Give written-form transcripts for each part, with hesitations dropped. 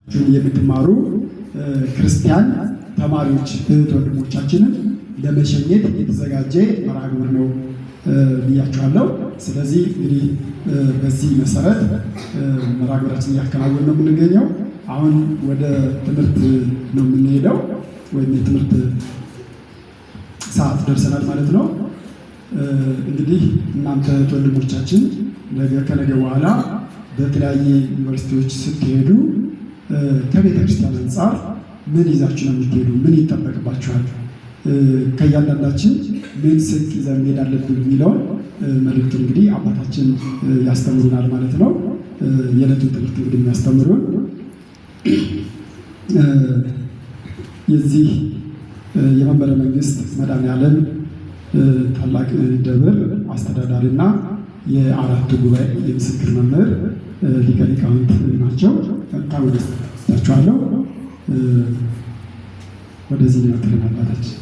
የምትማሩ ክርስቲያን ተማሪዎች እህት ወንድሞቻችንን ለመሸኘት የተዘጋጀ መርሃ ግብር ነው ብያችኋለሁ። ስለዚህ እንግዲህ በዚህ መሰረት መርሃ ግብራችን እያከናወን ነው የምንገኘው። አሁን ወደ ትምህርት ነው የምንሄደው፣ ወይም የትምህርት ሰዓት ደርሰናል ማለት ነው። እንግዲህ እናንተ እህት ወንድሞቻችን ነገ ከነገ በኋላ በተለያየ ዩኒቨርሲቲዎች ስትሄዱ ከቤተ ክርስቲያን አንጻር ምን ይዛችሁ ነው የምትሄዱ? ምን ይጠበቅባችኋል? ከእያንዳንዳችን ምን ስንቅ ይዘን መሄድ አለብን የሚለውን መልእክት እንግዲህ አባታችን ያስተምሩናል ማለት ነው። የዕለቱን ትምህርት እንግዲህ የሚያስተምሩን የዚህ የመንበረ መንግስት መድኃኔዓለም ታላቅ ደብር አስተዳዳሪና የአራቱ ጉባኤ የምስክር መምህር ሊቀ ሊቃውንት ናቸው። ቀጥታ ወደ ታችኋለሁ። ወደዚህ ይመጥልን አባታችን።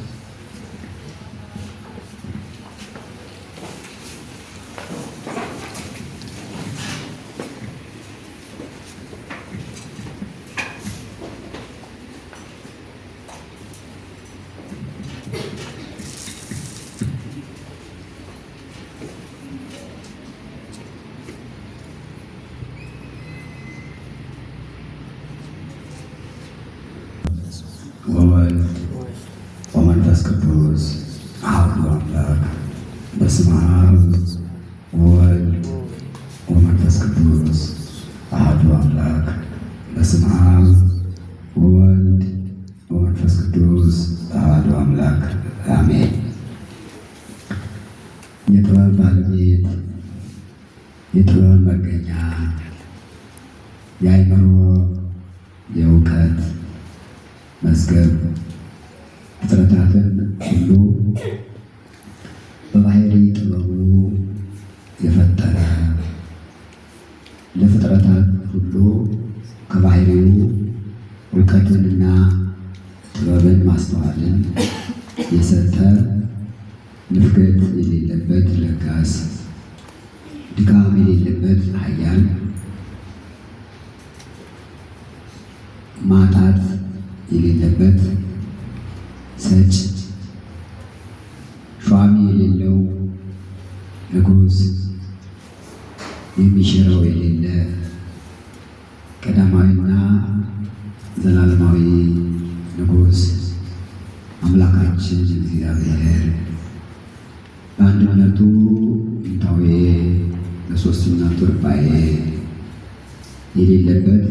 ወወልድ ወመንፈስ ቅዱስ አሐዱ አምላክ። በስመ አብ ወወልድ ወመንፈስ ቅዱስ አሐዱ አምላክ። በስመ አብ ወወልድ ወመንፈስ ቅዱስ አሐዱ አምላክ አሜን። የጥበብ ባለቤት፣ የጥበብ መገኛ፣ የአእምሮ የእውቀት መዝገብ፣ ፍጥረታትን ሁሉ በባህሪ ጥበቡ የፈጠረ፣ ለፍጥረታት ሁሉ ከባህሪው እውቀትንና ጥበብን ማስተዋልን የሰጠ፣ ንፍገት የሌለበት ለጋስ፣ ድካም የሌለበት ኃያል፣ ማጣት የሌለበት ሰጭ፣ ሿሚ የሌለው ንጉሥ፣ የሚሽረው የሌለ ቀዳማዊና ዘላለማዊ ንጉሥ አምላካችን እግዚአብሔር በአንድነቱ ጥንታዊ በሦስትነቱ ርባኤ የሌለበት፣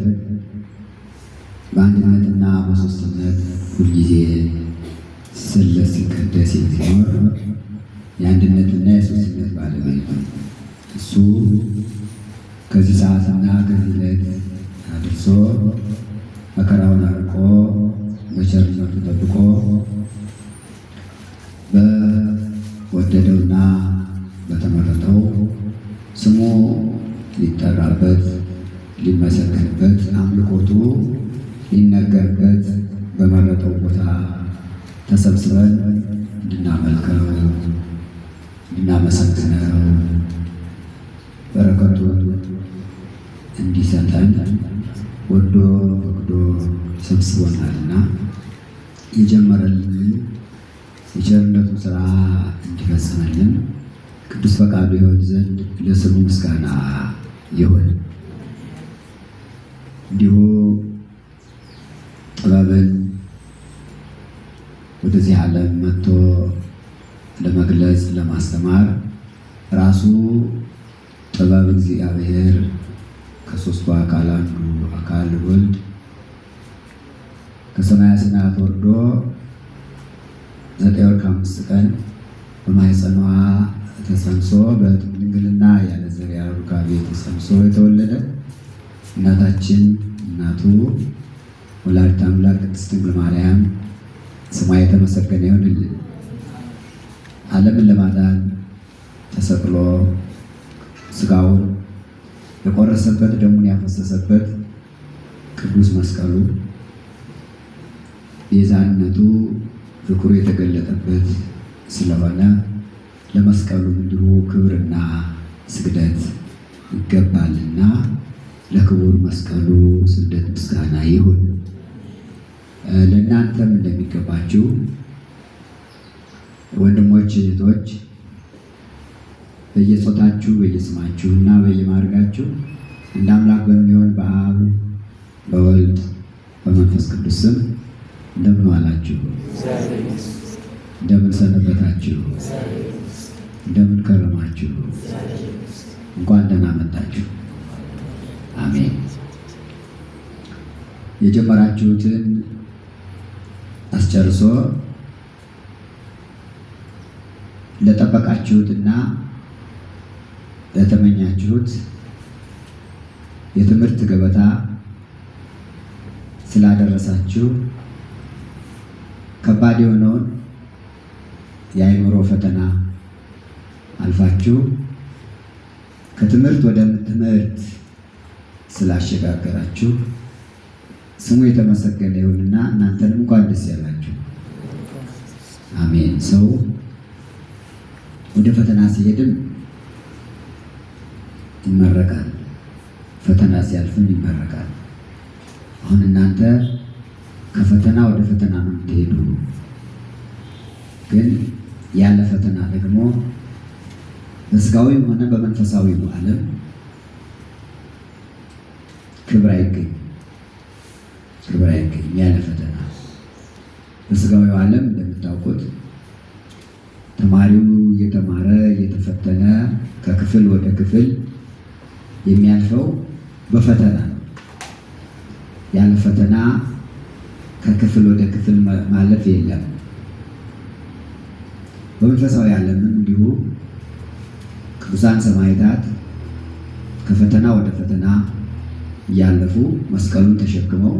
በአንድነትና በሦስትነት ሁልጊዜ ሲሰለስ ሲቀደስ የሚኖር የአንድነትና የሦስትነት ባለቤት እሱ ከዚህ ሰዓትና ከዚህ ዕለት አድርሶ መከራውን አርቆ በቸርነቱ ጠብቆ በወደደውና በተመረጠው ስሙ ሊጠራበት ሊመሰገንበት አምልኮቱ ሊነገርበት በመረጠው ቦታ ተሰብስበን እንድናመልከው፣ እንድናመሰግነው፣ በረከቱን እንዲሰጠን ወዶ ፈቅዶ ሰብስቦናልና የጀመረልንን የቸርነቱ ስራ እንዲፈጽምልን ቅዱስ ፈቃዱ ይሆን ዘንድ ለስሙ ምስጋና ይሁን። እንዲሁ ጥበብን ወደዚህ ዓለም መጥቶ ለመግለጽ ለማስተማር ራሱ ጥበብ እግዚአብሔር ከሦስቱ አካል አንዱ አካል ወልድ ከሰማያ ሰማያት ወርዶ 9 ወር ከ5 ቀን በማኅፀኗ ተጸንሶ በሕቱም ድንግልና ያለ ዘር ያለ ሩካቤ ተጸንሶ የተወለደ እናታችን እናቱ ወላዲተ አምላክ ቅድስት ድንግል ማርያም ስሟ የተመሰገነ ይሁንልን። ዓለምን ለማዳን ተሰቅሎ ስጋውን የቆረሰበት ደሙን ያፈሰሰበት ቅዱስ መስቀሉ ቤዛነቱ ፍቅሩ የተገለጠበት ስለሆነ ለመስቀሉ እንዲሁ ክብርና ስግደት ይገባልና ለክቡር መስቀሉ ስግደት ምስጋና ይሁን። ለእናንተም እንደሚገባችሁ ወንድሞች እህቶች፣ በየጾታችሁ በየስማችሁ እና በየማዕርጋችሁ እንደ አምላክ በሚሆን በአብ በወልድ በመንፈስ ቅዱስ ስም እንደምን ዋላችሁ? እንደምን ሰነበታችሁ? እንደምን ከረማችሁ? እንኳን ደህና መጣችሁ። አሜን። የጀመራችሁትን አስጨርሶ ለጠበቃችሁትና ለተመኛችሁት የትምህርት ገበታ ስላደረሳችሁ ከባድ የሆነውን የአእምሮ ፈተና አልፋችሁ ከትምህርት ወደ ትምህርት ስላሸጋገራችሁ ስሙ የተመሰገነ ይሁንና እናንተንም እንኳን ደስ ያላችሁ። አሜን። ሰው ወደ ፈተና ሲሄድም ይመረቃል፣ ፈተና ሲያልፍም ይመረቃል። አሁን እናንተ ከፈተና ወደ ፈተና ነው የምትሄዱ። ግን ያለ ፈተና ደግሞ በስጋዊም ሆነ በመንፈሳዊው ዓለም ክብር አይገኝም። ክብር አይገኝም ያለ ፈተና። በስጋዊው ዓለም እንደምታውቁት ተማሪው እየተማረ እየተፈተነ ከክፍል ወደ ክፍል የሚያልፈው በፈተና ነው። ያለ ፈተና ከክፍል ወደ ክፍል ማለፍ የለም። በመንፈሳዊ ዓለምም እንዲሁ ቅዱሳን ሰማዕታት ከፈተና ወደ ፈተና እያለፉ መስቀሉን ተሸክመው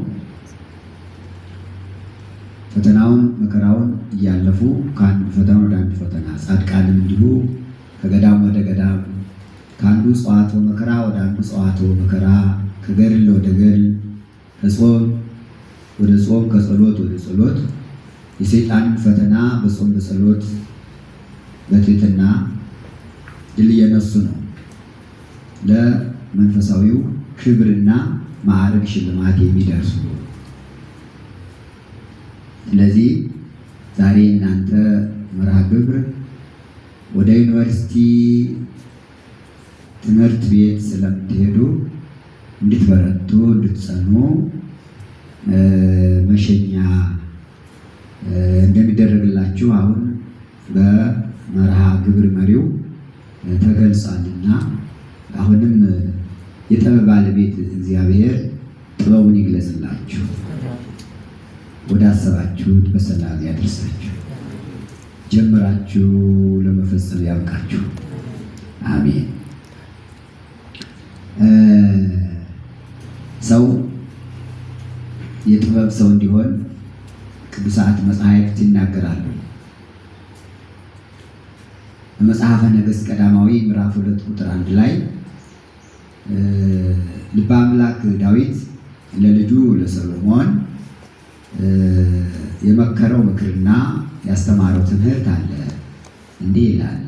ፈተናውን መከራውን እያለፉ ከአንድ ፈተና ወደ አንድ ፈተና፣ ጻድቃንም እንዲሁ ከገዳም ወደ ገዳም፣ ከአንዱ ጸዋትወ መከራ ወደ አንዱ ጸዋትወ መከራ፣ ከገድል ወደ ገድል፣ ከጾም ወደ ጾም፣ ከጸሎት ወደ ጸሎት የሰይጣንን ፈተና በጾም በጸሎት በትህትና ድል እየነሱ ነው ለመንፈሳዊው ክብርና ማዕረግ ሽልማት የሚደርሱ። ስለዚህ ዛሬ እናንተ መርሃ ግብር ወደ ዩኒቨርሲቲ ትምህርት ቤት ስለምትሄዱ እንድትበረቱ እንድትጸኑ መሸኛ እንደሚደረግላችሁ አሁን በመርሃ ግብር መሪው ተገልጿልና አሁንም የጥበብ ባለቤት እግዚአብሔር ጥበቡን ይግለጽላችሁ፣ ወደ አሰባችሁት በሰላም ያደርሳችሁ፣ ጀምራችሁ ለመፈጸም ያብቃችሁ። አሜን። ሰው የጥበብ ሰው እንዲሆን ቅዱሳት መጻሕፍት ይናገራሉ። በመጽሐፈ ነገሥት ቀዳማዊ ምዕራፍ 2 ቁጥር 1 ላይ ልበ አምላክ ዳዊት ለልጁ ለሰሎሞን የመከረው ምክርና ያስተማረው ትምህርት አለ። እንዲህ ይላል፣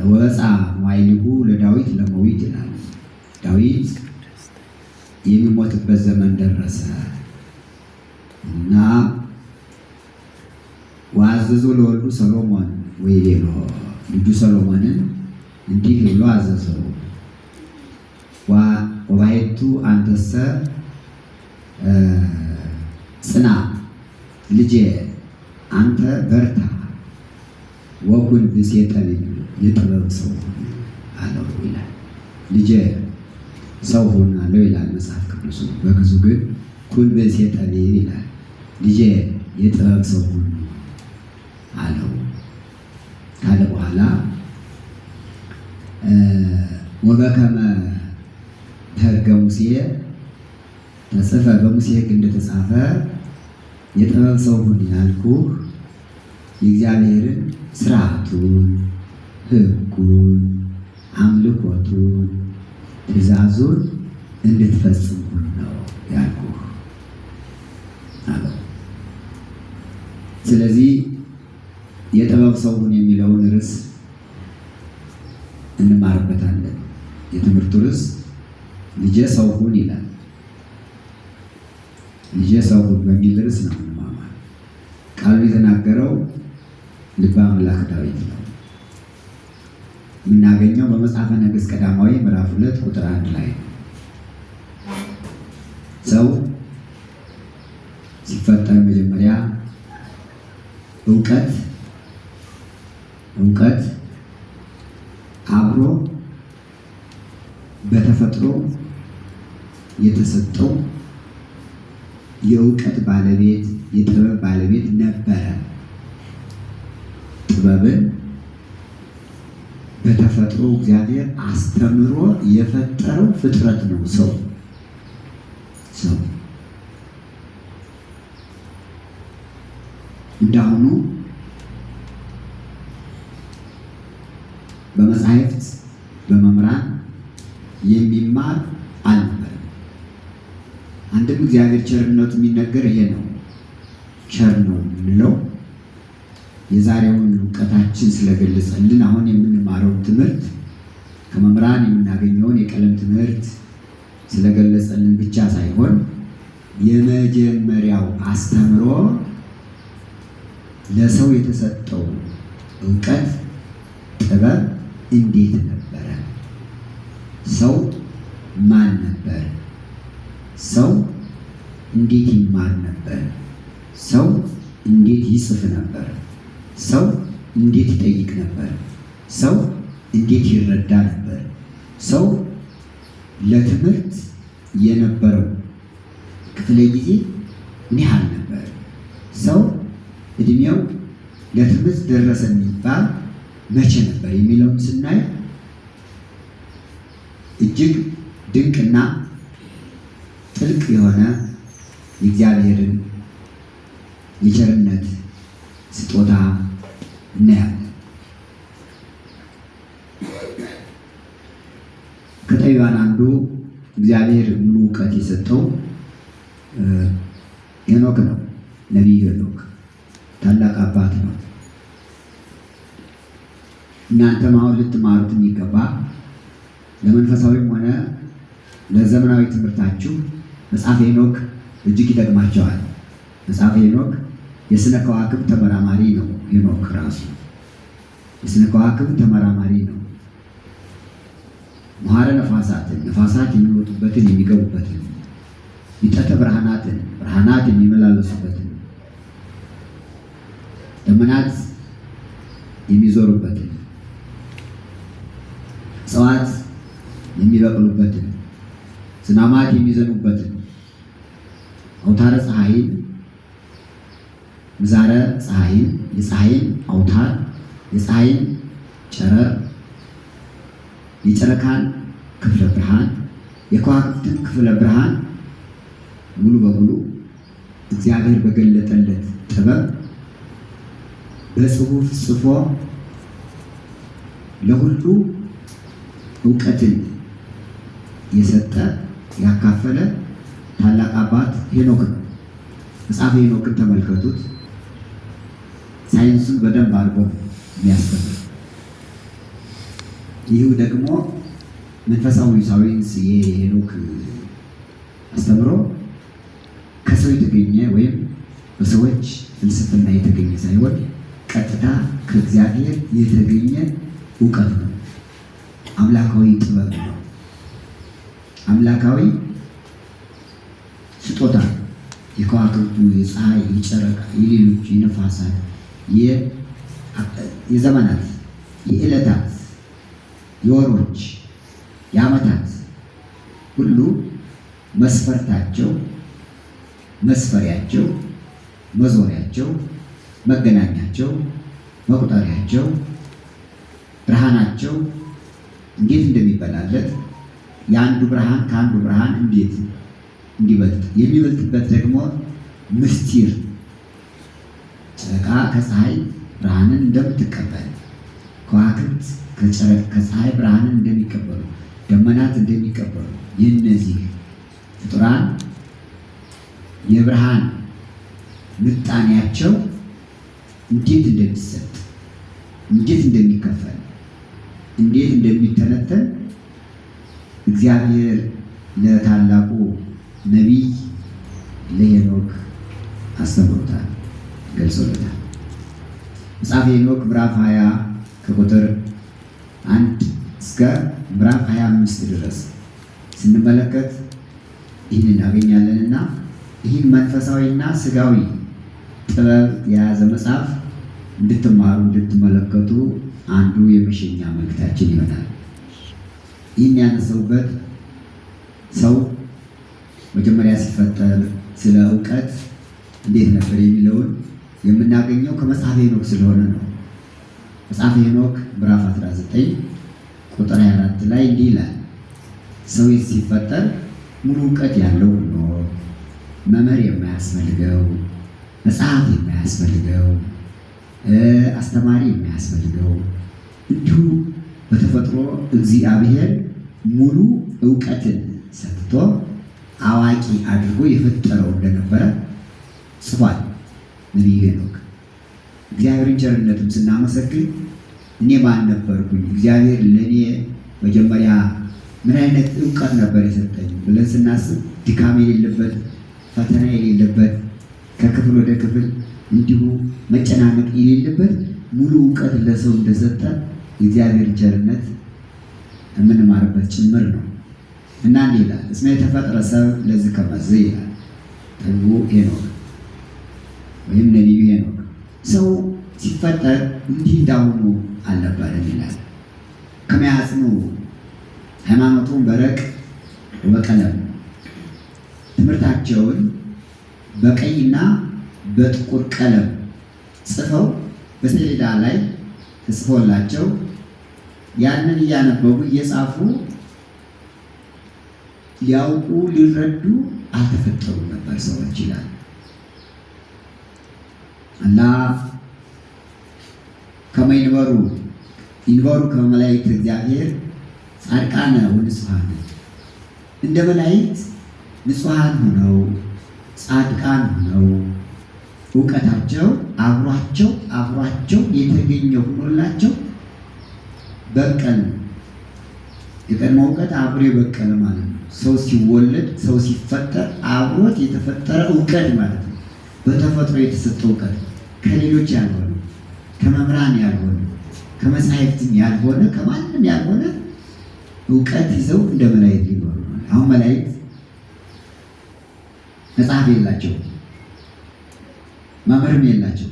ወበጽሐ መዋዕሊሁ ለዳዊት ለመዊት ይላል። ዳዊት የሚሞትበት ዘመን ደረሰ እና ወአዘዞ ለወልዱ ሰሎሞን ወይቤሎ፣ ልጁ ሰሎሞንን እንዲህ ብሎ አዘዘው፣ ወባሕቱ አንተሰ ጽና ልጄ አንተ በርታ፣ ወኩን ብእሴ ጠቢብ፣ የጥበብ ሰው ሁን አለው ይላል። ልጄ ሰው ሁን አለው ይላል መጽሐፍ ቅዱሱ። በግዕዙ ግን ኩን ብእሴ ጠቢብ ይላል። ልጄ የጥበብ ሰው ሁን አለው ካለ በኋላ ወበከመ በሕገ ሙሴ ተጽፈ፣ በሙሴ ሕግ እንደተጻፈ የጥበብ ሰው ሁን ያልኩህ የእግዚአብሔርን ስርዓቱን፣ ሕጉን፣ አምልኮቱን፣ ትእዛዙን እንድትፈጽም ሁን ነው ያልኩህ አለው። ስለዚህ የጥበብ ሰው ሁን የሚለውን ርዕስ እንማርበታለን። የትምህርቱ ርዕስ ልጄ ሰው ሁን ይላል። ልጄ ሰው ሁን በሚል ርዕስ ነው የምንማማር። ቃሉን የተናገረው ልበ አምላክ ዳዊት ነው። የምናገኘው በመጽሐፈ ነገሥት ቀዳማዊ ምዕራፍ 2 ቁጥር 1 ላይ ነው። ሰው ሲፈጠር መጀመሪያ እውቀት እውቀት አብሮ በተፈጥሮ የተሰጠው የእውቀት ባለቤት የጥበብ ባለቤት ነበረ። ጥበብን በተፈጥሮ እግዚአብሔር አስተምሮ የፈጠረው ፍጥረት ነው ሰው። ሰው እንዳሁኑ በመጻሕፍት በመምህራን የሚማር አልነበረም። አንድም እግዚአብሔር ቸርነቱ የሚነገር ይሄ ነው። ቸር ነው የምንለው የዛሬውን እውቀታችን ስለገለጸልን አሁን የምንማረውን ትምህርት ከመምህራን የምናገኘውን የቀለም ትምህርት ስለገለጸልን ብቻ ሳይሆን የመጀመሪያው አስተምሮ ለሰው የተሰጠው እውቀት ጥበብ እንዴት ነበረ? ሰው ማን ነበር? ሰው እንዴት ይማር ነበር? ሰው እንዴት ይጽፍ ነበር? ሰው እንዴት ይጠይቅ ነበር? ሰው እንዴት ይረዳ ነበር? ሰው ለትምህርት የነበረው ክፍለ ጊዜ ምን ያህል ነበር? ሰው እድሜው ለትምህርት ደረሰ የሚባል መቼ ነበር የሚለውን ስናይ እጅግ ድንቅና ጥልቅ የሆነ የእግዚአብሔርን የቸርነት ስጦታ እናያለን። ከጠቢባን አንዱ እግዚአብሔር ሙሉ እውቀት የሰጠው ሄኖክ ነው። ነቢዩ ሄኖክ ታላቅ አባት ነው። እናንተም አሁን ልትማሩት የሚገባ ለመንፈሳዊም ሆነ ለዘመናዊ ትምህርታችሁ መጽሐፈ ሄኖክ እጅግ ይጠቅማቸዋል። መጽሐፈ ሄኖክ የስነ ከዋክብት ተመራማሪ ነው። ሄኖክ ራሱ የስነ ከዋክብት ተመራማሪ ነው። መሐረ ነፋሳትን፣ ነፋሳት የሚወጡበትን የሚገቡበትን፣ ሚጠተ ብርሃናትን፣ ብርሃናት የሚመላለሱበትን፣ ደመናት የሚዞሩበትን፣ እጽዋት የሚበቅሉበትን፣ ዝናማት የሚዘኑበትን፣ አውታረ ፀሐይን፣ ምዛረ ፀሐይን፣ የፀሐይን አውታር፣ የፀሐይን ጨረር፣ የጨረቃን ክፍለ ብርሃን፣ የከዋክብትን ክፍለ ብርሃን ሙሉ በሙሉ እግዚአብሔር በገለጠለት ጥበብ በጽሁፍ ጽፎ ለሁሉ እውቀትን የሰጠ ያካፈለ ታላቅ አባት ሄኖክ ነው። መጽሐፈ ሄኖክን ተመልከቱት። ሳይንሱን በደንብ አድርጎ የሚያስተምር ይህ ደግሞ መንፈሳዊ ሳይንስ የሄኖክ አስተምሮ ከሰው የተገኘ ወይም በሰዎች ፍልስፍና የተገኘ ሳይሆን ቀጥታ ከእግዚአብሔር የተገኘ እውቀት ነው። አምላካዊ ጥበብ ነው። አምላካዊ ስጦታ የከዋክብቱ፣ የፀሐይ፣ የጨረቃ፣ የሌሎች የነፋሳት፣ የዘመናት፣ የዕለታት፣ የወሮች፣ የዓመታት ሁሉ መስፈርታቸው፣ መስፈሪያቸው፣ መዞሪያቸው፣ መገናኛቸው፣ መቁጠሪያቸው፣ ብርሃናቸው እንዴት እንደሚበላለጥ የአንዱ ብርሃን ከአንዱ ብርሃን እንዴት እንዲበልጥ የሚበልጥበት ደግሞ ምስጢር ጨረቃ ከፀሐይ ብርሃንን እንደምትቀበል፣ ከዋክብት ከፀሐይ ብርሃንን እንደሚቀበሉ፣ ደመናት እንደሚቀበሉ የእነዚህ ፍጡራን የብርሃን ምጣኔያቸው እንዴት እንደሚሰጥ፣ እንዴት እንደሚከፈል፣ እንዴት እንደሚተነተን እግዚአብሔር ለታላቁ ነቢይ ለሄኖክ አስተምሮታል፣ ገልጾለታል። መጽሐፈ ሄኖክ ምዕራፍ 20 ከቁጥር 1 እስከ ምዕራፍ 25 ድረስ ስንመለከት ይህን እናገኛለንና ይህን መንፈሳዊና ስጋዊ ጥበብ የያዘ መጽሐፍ እንድትማሩ እንድትመለከቱ አንዱ የመሸኛ መልእክታችን ይሆናል። ይህን ያነሳሁበት ሰው መጀመሪያ ሲፈጠር ስለ እውቀት እንዴት ነበር የሚለውን የምናገኘው ከመጽሐፈ ሄኖክ ስለሆነ ነው። መጽሐፈ ሄኖክ ምዕራፍ 19 ቁጥር 24 ላይ እንዲህ ይላል፣ ሰው ሲፈጠር ሙሉ እውቀት ያለው ሆኖ መምህር የማያስፈልገው፣ መጽሐፍ የማያስፈልገው፣ አስተማሪ የማያስፈልገው እንዲሁ በተፈጥሮ እግዚአብሔር ሙሉ እውቀትን ሰጥቶ አዋቂ አድርጎ የፈጠረው እንደነበረ ጽፏል ነቢዩ ሄኖክ። እግዚአብሔርን ቸርነትም ስናመሰግን እኔ ማን ነበርኩኝ፣ እግዚአብሔር ለእኔ መጀመሪያ ምን አይነት እውቀት ነበር የሰጠኝ ብለን ስናስብ ድካም የሌለበት፣ ፈተና የሌለበት፣ ከክፍል ወደ ክፍል እንዲሁ መጨናነቅ የሌለበት ሙሉ እውቀት ለሰው እንደሰጠ የእግዚአብሔር ቸርነት የምንማርበት ጭምር ነው። እና እንዲህ ይላል፣ እስመ የተፈጥረ ሰብእ ለዝ ከመዝ ይላል ጠቢቡ ሄኖክ ወይም ነቢዩ ሄኖክ። ሰው ሲፈጠር እንዲህ እንዳሁኑ አልነበረም ይላል። ከመ ያጽንዑ ሃይማኖቱን በረቅ ወበቀለም፣ ትምህርታቸውን በቀይና በጥቁር ቀለም ጽፈው በሰሌዳ ላይ ተጽፎላቸው ያንን እያነበቡ እየጻፉ ሊያውቁ ሊረዱ አልተፈጠሩም ነበር ሰዎች ይላል። እና ከመ ይንበሩ ይንበሩ ከመ መላእክት እግዚአብሔር ጻድቃነ ወንጹሐን፣ እንደ መላእክት ንጹሐን ሆነው ጻድቃን ሆነው እውቀታቸው አብሯቸው አብሯቸው የተገኘ ሆኖላቸው በቀል። የቀድሞ እውቀት አብሮ የበቀለ ማለት ነው። ሰው ሲወለድ ሰው ሲፈጠር አብሮት የተፈጠረ እውቀት ማለት ነው። በተፈጥሮ የተሰጠ እውቀት ከሌሎች ያልሆነ፣ ከመምህራን ያልሆነ፣ ከመጻሕፍትም ያልሆነ፣ ከማንም ያልሆነ እውቀት ይዘው እንደ መላእክት ሊኖሩ ነው። አሁን መላእክት መጽሐፍ የላቸው፣ መምህርም የላቸው።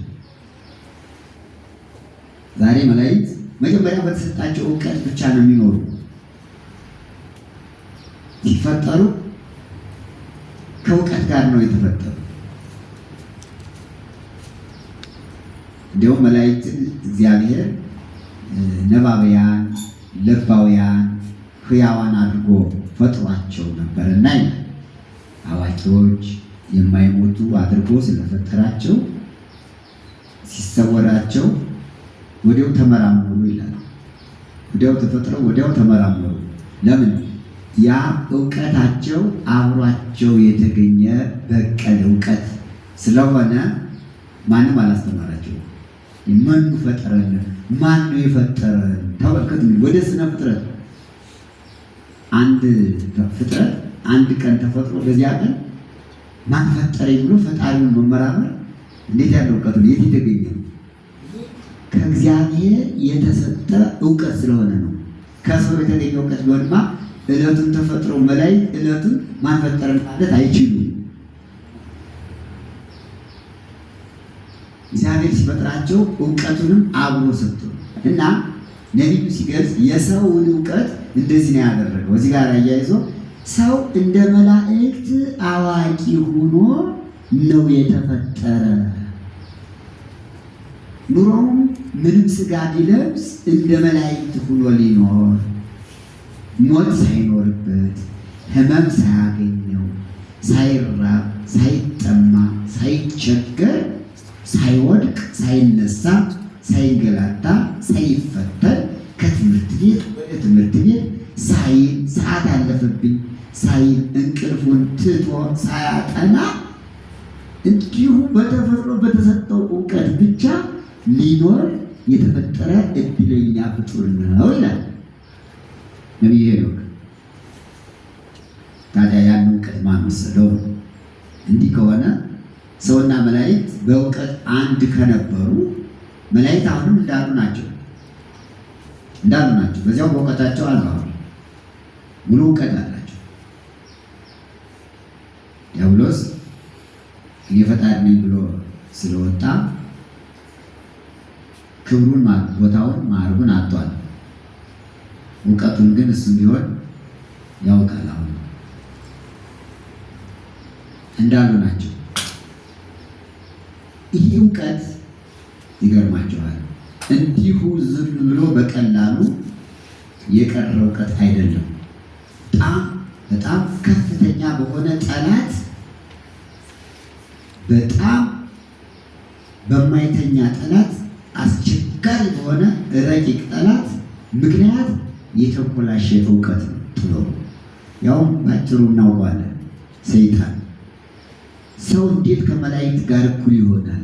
ዛሬ መላእክት መጀመሪያ በተሰጣቸው እውቀት ብቻ ነው የሚኖሩ። ሲፈጠሩ ከእውቀት ጋር ነው የተፈጠሩ። እንዲሁም መላእክትን እግዚአብሔር ነባብያን፣ ለባውያን፣ ሕያዋን አድርጎ ፈጥሯቸው ነበርና ይላል። አዋቂዎች የማይሞቱ አድርጎ ስለፈጠራቸው ሲሰወራቸው ወዲያው ተመራመሩ ይላል። ወዲያው ተፈጥረው ወዲያው ተመራመሩ። ለምን? ያ እውቀታቸው አብሯቸው የተገኘ በቀል እውቀት ስለሆነ ማንም አላስተማራቸውም። መኑ ፈጠረን? ማን ነው የፈጠረን? ተመልከቱ፣ ወደ ስነ ፍጥረት አንድ ፍጥረት አንድ ቀን ተፈጥሮ በዚያ ቀን ማን ፈጠረኝ ብሎ ፈጣሪውን መመራመር እንዴት ያለ እውቀት ነው? የት የተገኘ ነው? ከእግዚአብሔር የተሰጠ እውቀት ስለሆነ ነው። ከሰው የተገኘ እውቀት ቢሆንማ ዕለቱን ተፈጥሮ መላእክት ዕለቱን ማን ፈጠረን ማለት አይችሉም። እግዚአብሔር ሲፈጥራቸው እውቀቱንም አብሮ ሰጥቶ እና ነቢዩ ሲገልጽ የሰውን እውቀት እንደዚህ ነው ያደረገው። እዚህ ጋር አያይዞ ሰው እንደ መላእክት አዋቂ ሆኖ ነው የተፈጠረ። ኑሮውም ምንም ስጋ ቢለብስ እንደ መላእክት ሆኖ ሊኖር፣ ሞት ሳይኖርበት፣ ሕመም ሳያገኘው፣ ሳይራብ፣ ሳይጠማ፣ ሳይቸገር፣ ሳይወድቅ፣ ሳይነሳ፣ ሳይንገላታ፣ ሳይፈተን፣ ከትምህርት ቤት ወደ ትምህርት ቤት ሳይል፣ ሰዓት አለፈብኝ ሳይል፣ እንቅልፉን ትቶ ሳያጠና እንዲሁ በተፈጥሮ በተሰጠው እውቀት ብቻ ሊኖር የተፈጠረ እድለኛ ፍጡር ነው ይላል ነቢዩ ሄኖክ። ታዲያ ያን እውቀት ማን ወሰደው? እንዲህ ከሆነ ሰውና መላእክት በእውቀት አንድ ከነበሩ መላእክት አሁንም እንዳሉ ናቸው እንዳሉ ናቸው። በዚያው በእውቀታቸው አሉ። አሁን ሙሉ እውቀት አላቸው። ዲያብሎስ እኔ ፈጣሪ ነኝ ብሎ ስለወጣ ክብሩን፣ ቦታውን፣ ማዕረጉን አጥቷል። እውቀቱን ግን እሱም ቢሆን ያውቃል። አሁን እንዳሉ ናቸው። ይህ እውቀት ይገርማቸዋል። እንዲሁ ዝም ብሎ በቀላሉ የቀረ እውቀት አይደለም። በጣም በጣም ከፍተኛ በሆነ ጠላት፣ በጣም በማይተኛ ጠላት፣ አስቸጋሪ በሆነ ረቂቅ ጠላት ምክንያት የተኮላሸ እውቀት ነው። ጥበቡ ያውም ባጭሩ እናውቀዋለን። ሰይጣን ሰው እንዴት ከመላእክት ጋር እኩል ይሆናል?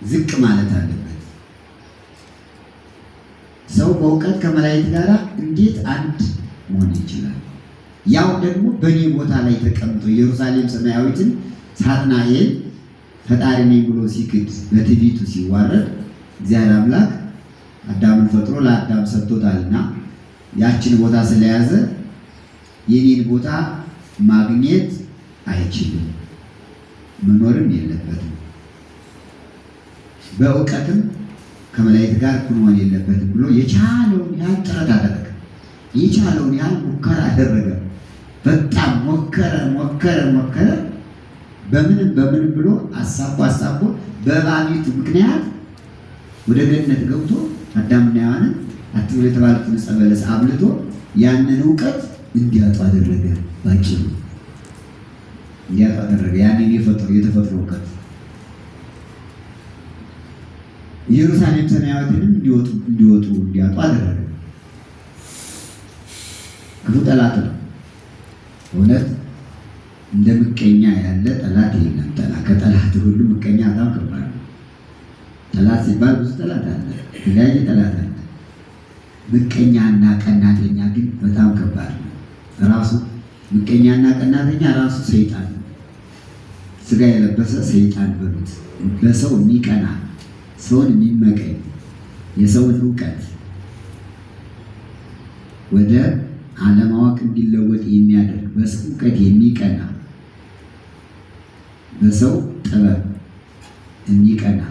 ዝቅ ማለት አለበት። ሰው በእውቀት ከመላእክት ጋር እንዴት አንድ መሆን ይችላል? ያው ደግሞ በእኔ ቦታ ላይ ተቀምጦ ኢየሩሳሌም ሰማያዊትን ሳጥናኤል ፈጣሪ ነኝ ብሎ ሲክድ በትዕቢቱ ሲዋረድ እግዚአብሔር አምላክ አዳምን ፈጥሮ ለአዳም ሰጥቶታልና ያችን ቦታ ስለያዘ የኔን ቦታ ማግኘት አይችልም፣ መኖርም የለበትም፣ በእውቀትም ከመላእክት ጋር እኩል መሆን የለበትም ብሎ የቻለውን ያህል ጥረት አደረገ። የቻለውን ያህል ሙከራ አደረገ። በጣም ሞከረ ሞከረ ሞከረ። በምንም በምንም ብሎ አሳቦ አሳቦ በእባቢቱ ምክንያት ወደ ገነት ገብቶ አዳምና ሔዋንን አትብሉ የተባሉትን ዕፀ በለስ አብልቶ ያንን እውቀት እንዲያጡ አደረገ። ባጭሩ እንዲያጡ አደረገ። ያንን የተፈጥሮ እውቀት ኢየሩሳሌም ሰማያዊትንም እንዲወጡ እንዲያጡ አደረገ። ክፉ ጠላት ነው። እውነት እንደ ምቀኛ ያለ ጠላት የለም። ጠላት ከጠላት ሁሉ ምቀኛ በጣም ከባድ ነው። ጠላት ሲባል ብዙ ጠላት አለ፣ የተለያየ ጠላት አለ። ምቀኛና ቀናተኛ ግን በጣም ከባድ ነው። ራሱ ምቀኛና ቀናተኛ ራሱ ሰይጣን ነው። ስጋ የለበሰ ሰይጣን በሉት። በሰው የሚቀና ሰውን የሚመቀኝ የሰውን እውቀት ወደ አለማወቅ እንዲለወጥ የሚያደርግ በሰው እውቀት የሚቀና በሰው ጥበብ የሚቀና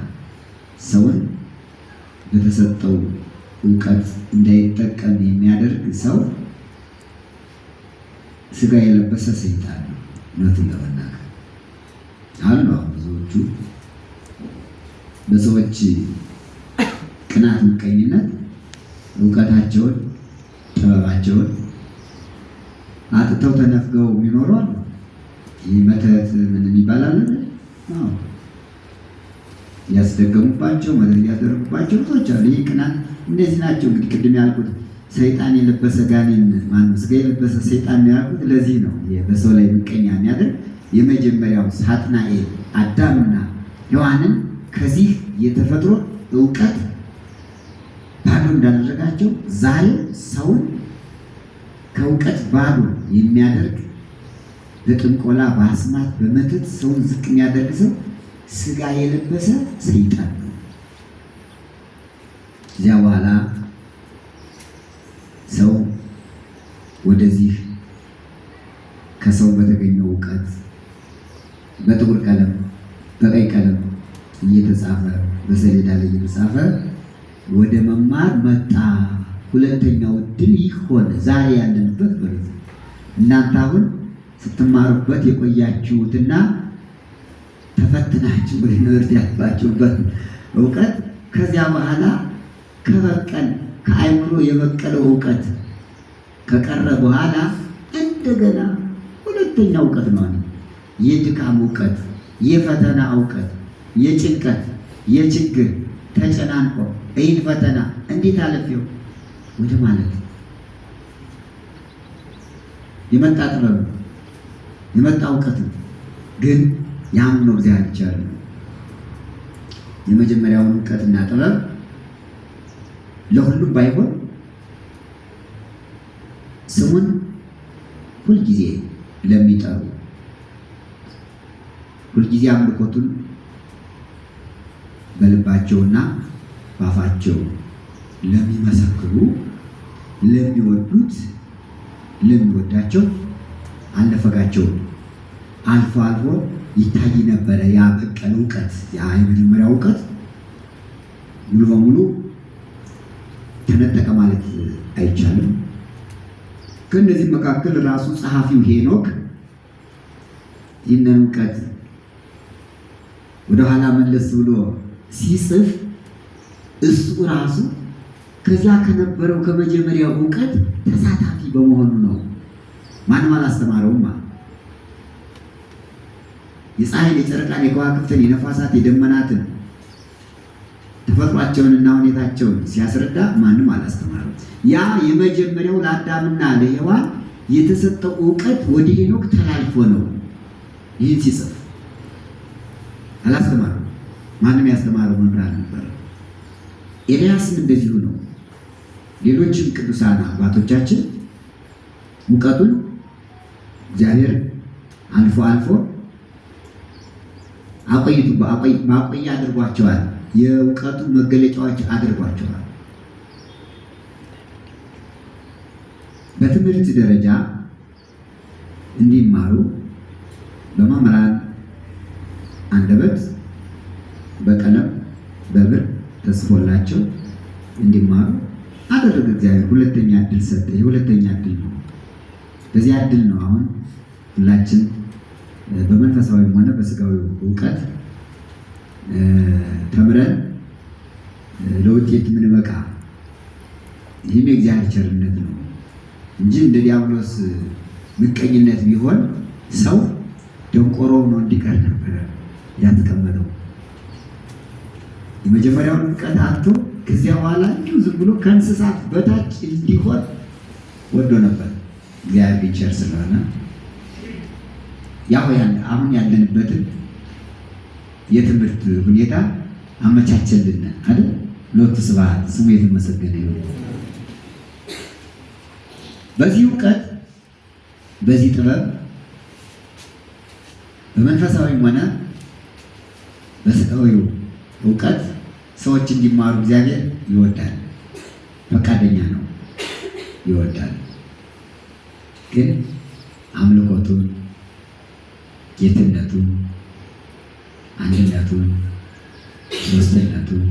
ሰውን በተሰጠው እውቀት እንዳይጠቀም የሚያደርግ ሰው ስጋ የለበሰ ሰይጣን ነው። እውነቱን ለመናገር አሉ ብዙዎቹ በሰዎች ቅናት፣ ምቀኝነት እውቀታቸውን ጥበባቸውን አጥተው ተነፍገው የሚኖሩ አሉ። ይህ መተት ምን የሚባል አለ? አዎ ያስደገሙባቸው መተት እያደረጉባቸው ብዙዎች አሉ። ይህ ቅናት እንደዚህ ናቸው። እንግዲህ ቅድም ያልኩት ሰይጣን የለበሰ ጋኔን ማነው ስጋ የለበሰ ሰይጣን ያልኩት ለዚህ ነው። በሰው ላይ ምቀኛ የሚያደርግ የመጀመሪያው ሳጥናኤል አዳምና ሔዋንን ከዚህ የተፈጥሮ እውቀት ባዶ እንዳደረጋቸው ዛሬ ሰውን ከእውቀት ባዶ የሚያደርግ በጥንቆላ በአስማት በመተት ሰውን ዝቅ የሚያደርግ ሰው ስጋ የለበሰ ሰይጣን ነው። እዚያ በኋላ ሰው ወደዚህ ከሰው በተገኘው እውቀት በጥቁር ቀለም በቀይ ቀለም እየተጻፈ በሰሌዳ ላይ እየተጻፈ ወደ መማር መጣ። ሁለተኛው እድል ይህ ሆነ። ዛሬ ያለንበት በሉት። እናንተ አሁን ስትማሩበት የቆያችሁትና ተፈትናችሁ ወደ ዩኒቨርሲቲ ያልፋችሁበት እውቀት ከዚያ በኋላ ከበቀል ከአእምሮ የበቀለው እውቀት ከቀረ በኋላ እንደገና ሁለተኛ እውቀት ነው። የድካም እውቀት፣ የፈተና እውቀት፣ የጭንቀት፣ የችግር ተጨናንቆ ይህን ፈተና እንዴት አለፌው ወደ ማለት የመጣ ጥበብ ነው፣ የመጣ እውቀት ነው። ግን ያም ነው እግዚአብሔር ይቻላል። የመጀመሪያውን እውቀትና ጥበብ ለሁሉም ባይሆን ስሙን ሁልጊዜ ለሚጠሩ፣ ሁልጊዜ አምልኮቱን በልባቸውና ባፋቸው ለሚመሰክሩ፣ ለሚወዱት፣ ለሚወዳቸው አልነፈጋቸውም። አልፎ አልፎ ይታይ ነበረ ያ በቀል እውቀት፣ ያ የመጀመሪያው እውቀት ሙሉ በሙሉ ተነጠቀ ማለት አይቻልም። ከእነዚህ መካከል ራሱ ጸሐፊው ሄኖክ ይህንን እውቀት ወደኋላ መለስ ብሎ ሲጽፍ እሱ ራሱ ከዚያ ከነበረው ከመጀመሪያው እውቀት ተሳታፊ በመሆኑ ነው። ማንም አላስተማረውም። የፀሐይን፣ የጨረቃን፣ የከዋክብትን፣ የነፋሳት፣ የደመናትን ተፈጥሯቸውንና ሁኔታቸውን ሲያስረዳ ማንም አላስተማረው። ያ የመጀመሪያው ለአዳምና ለሔዋን የተሰጠው እውቀት ወደ ሄኖክ ተላልፎ ነው። ይህን ሲጽፍ አላስተማረው። ማንም ያስተማረው መምህር አልነበረ። ኤልያስም እንደዚሁ ነው። ሌሎችም ቅዱሳን አባቶቻችን እውቀቱን እግዚአብሔር አልፎ አልፎ አቆይቱ ማቆያ አድርጓቸዋል። የእውቀቱ መገለጫዎች አድርጓቸዋል። በትምህርት ደረጃ እንዲማሩ በመምህራን አንደበት በቀለም በብር ተጽፎላቸው እንዲማሩ አደረገ። እግዚአብሔር ሁለተኛ እድል ሰጠ። የሁለተኛ እድል ነው። በዚያ እድል ነው አሁን ሁላችን በመንፈሳዊም ሆነ በስጋዊ እውቀት ተምረን ለውጤት የምንበቃ። ይህም የእግዚአብሔር ቸርነት ነው እንጂ እንደ ዲያብሎስ ምቀኝነት ቢሆን ሰው ደንቆሮ ሆኖ እንዲቀር ነበረ ያስቀመጠው። የመጀመሪያውን እውቀት አጥቶ ከዚያ በኋላ እንዲሁ ዝም ብሎ ከእንስሳት በታች እንዲሆን ወዶ ነበር። እግዚአብሔር ቸር ስለሆነ ያው አሁን ያለንበትን የትምህርት ሁኔታ አመቻቸልን አይደል? ሎቱ ስብሐት ስሙ የተመሰገነ ይሁን። በዚህ እውቀት፣ በዚህ ጥበብ፣ በመንፈሳዊም ሆነ በስጋዊው እውቀት ሰዎች እንዲማሩ እግዚአብሔር ይወዳል፣ ፈቃደኛ ነው፣ ይወዳል። ግን አምልኮቱን፣ ጌትነቱን፣ አንድነቱን፣ ሶስትነቱን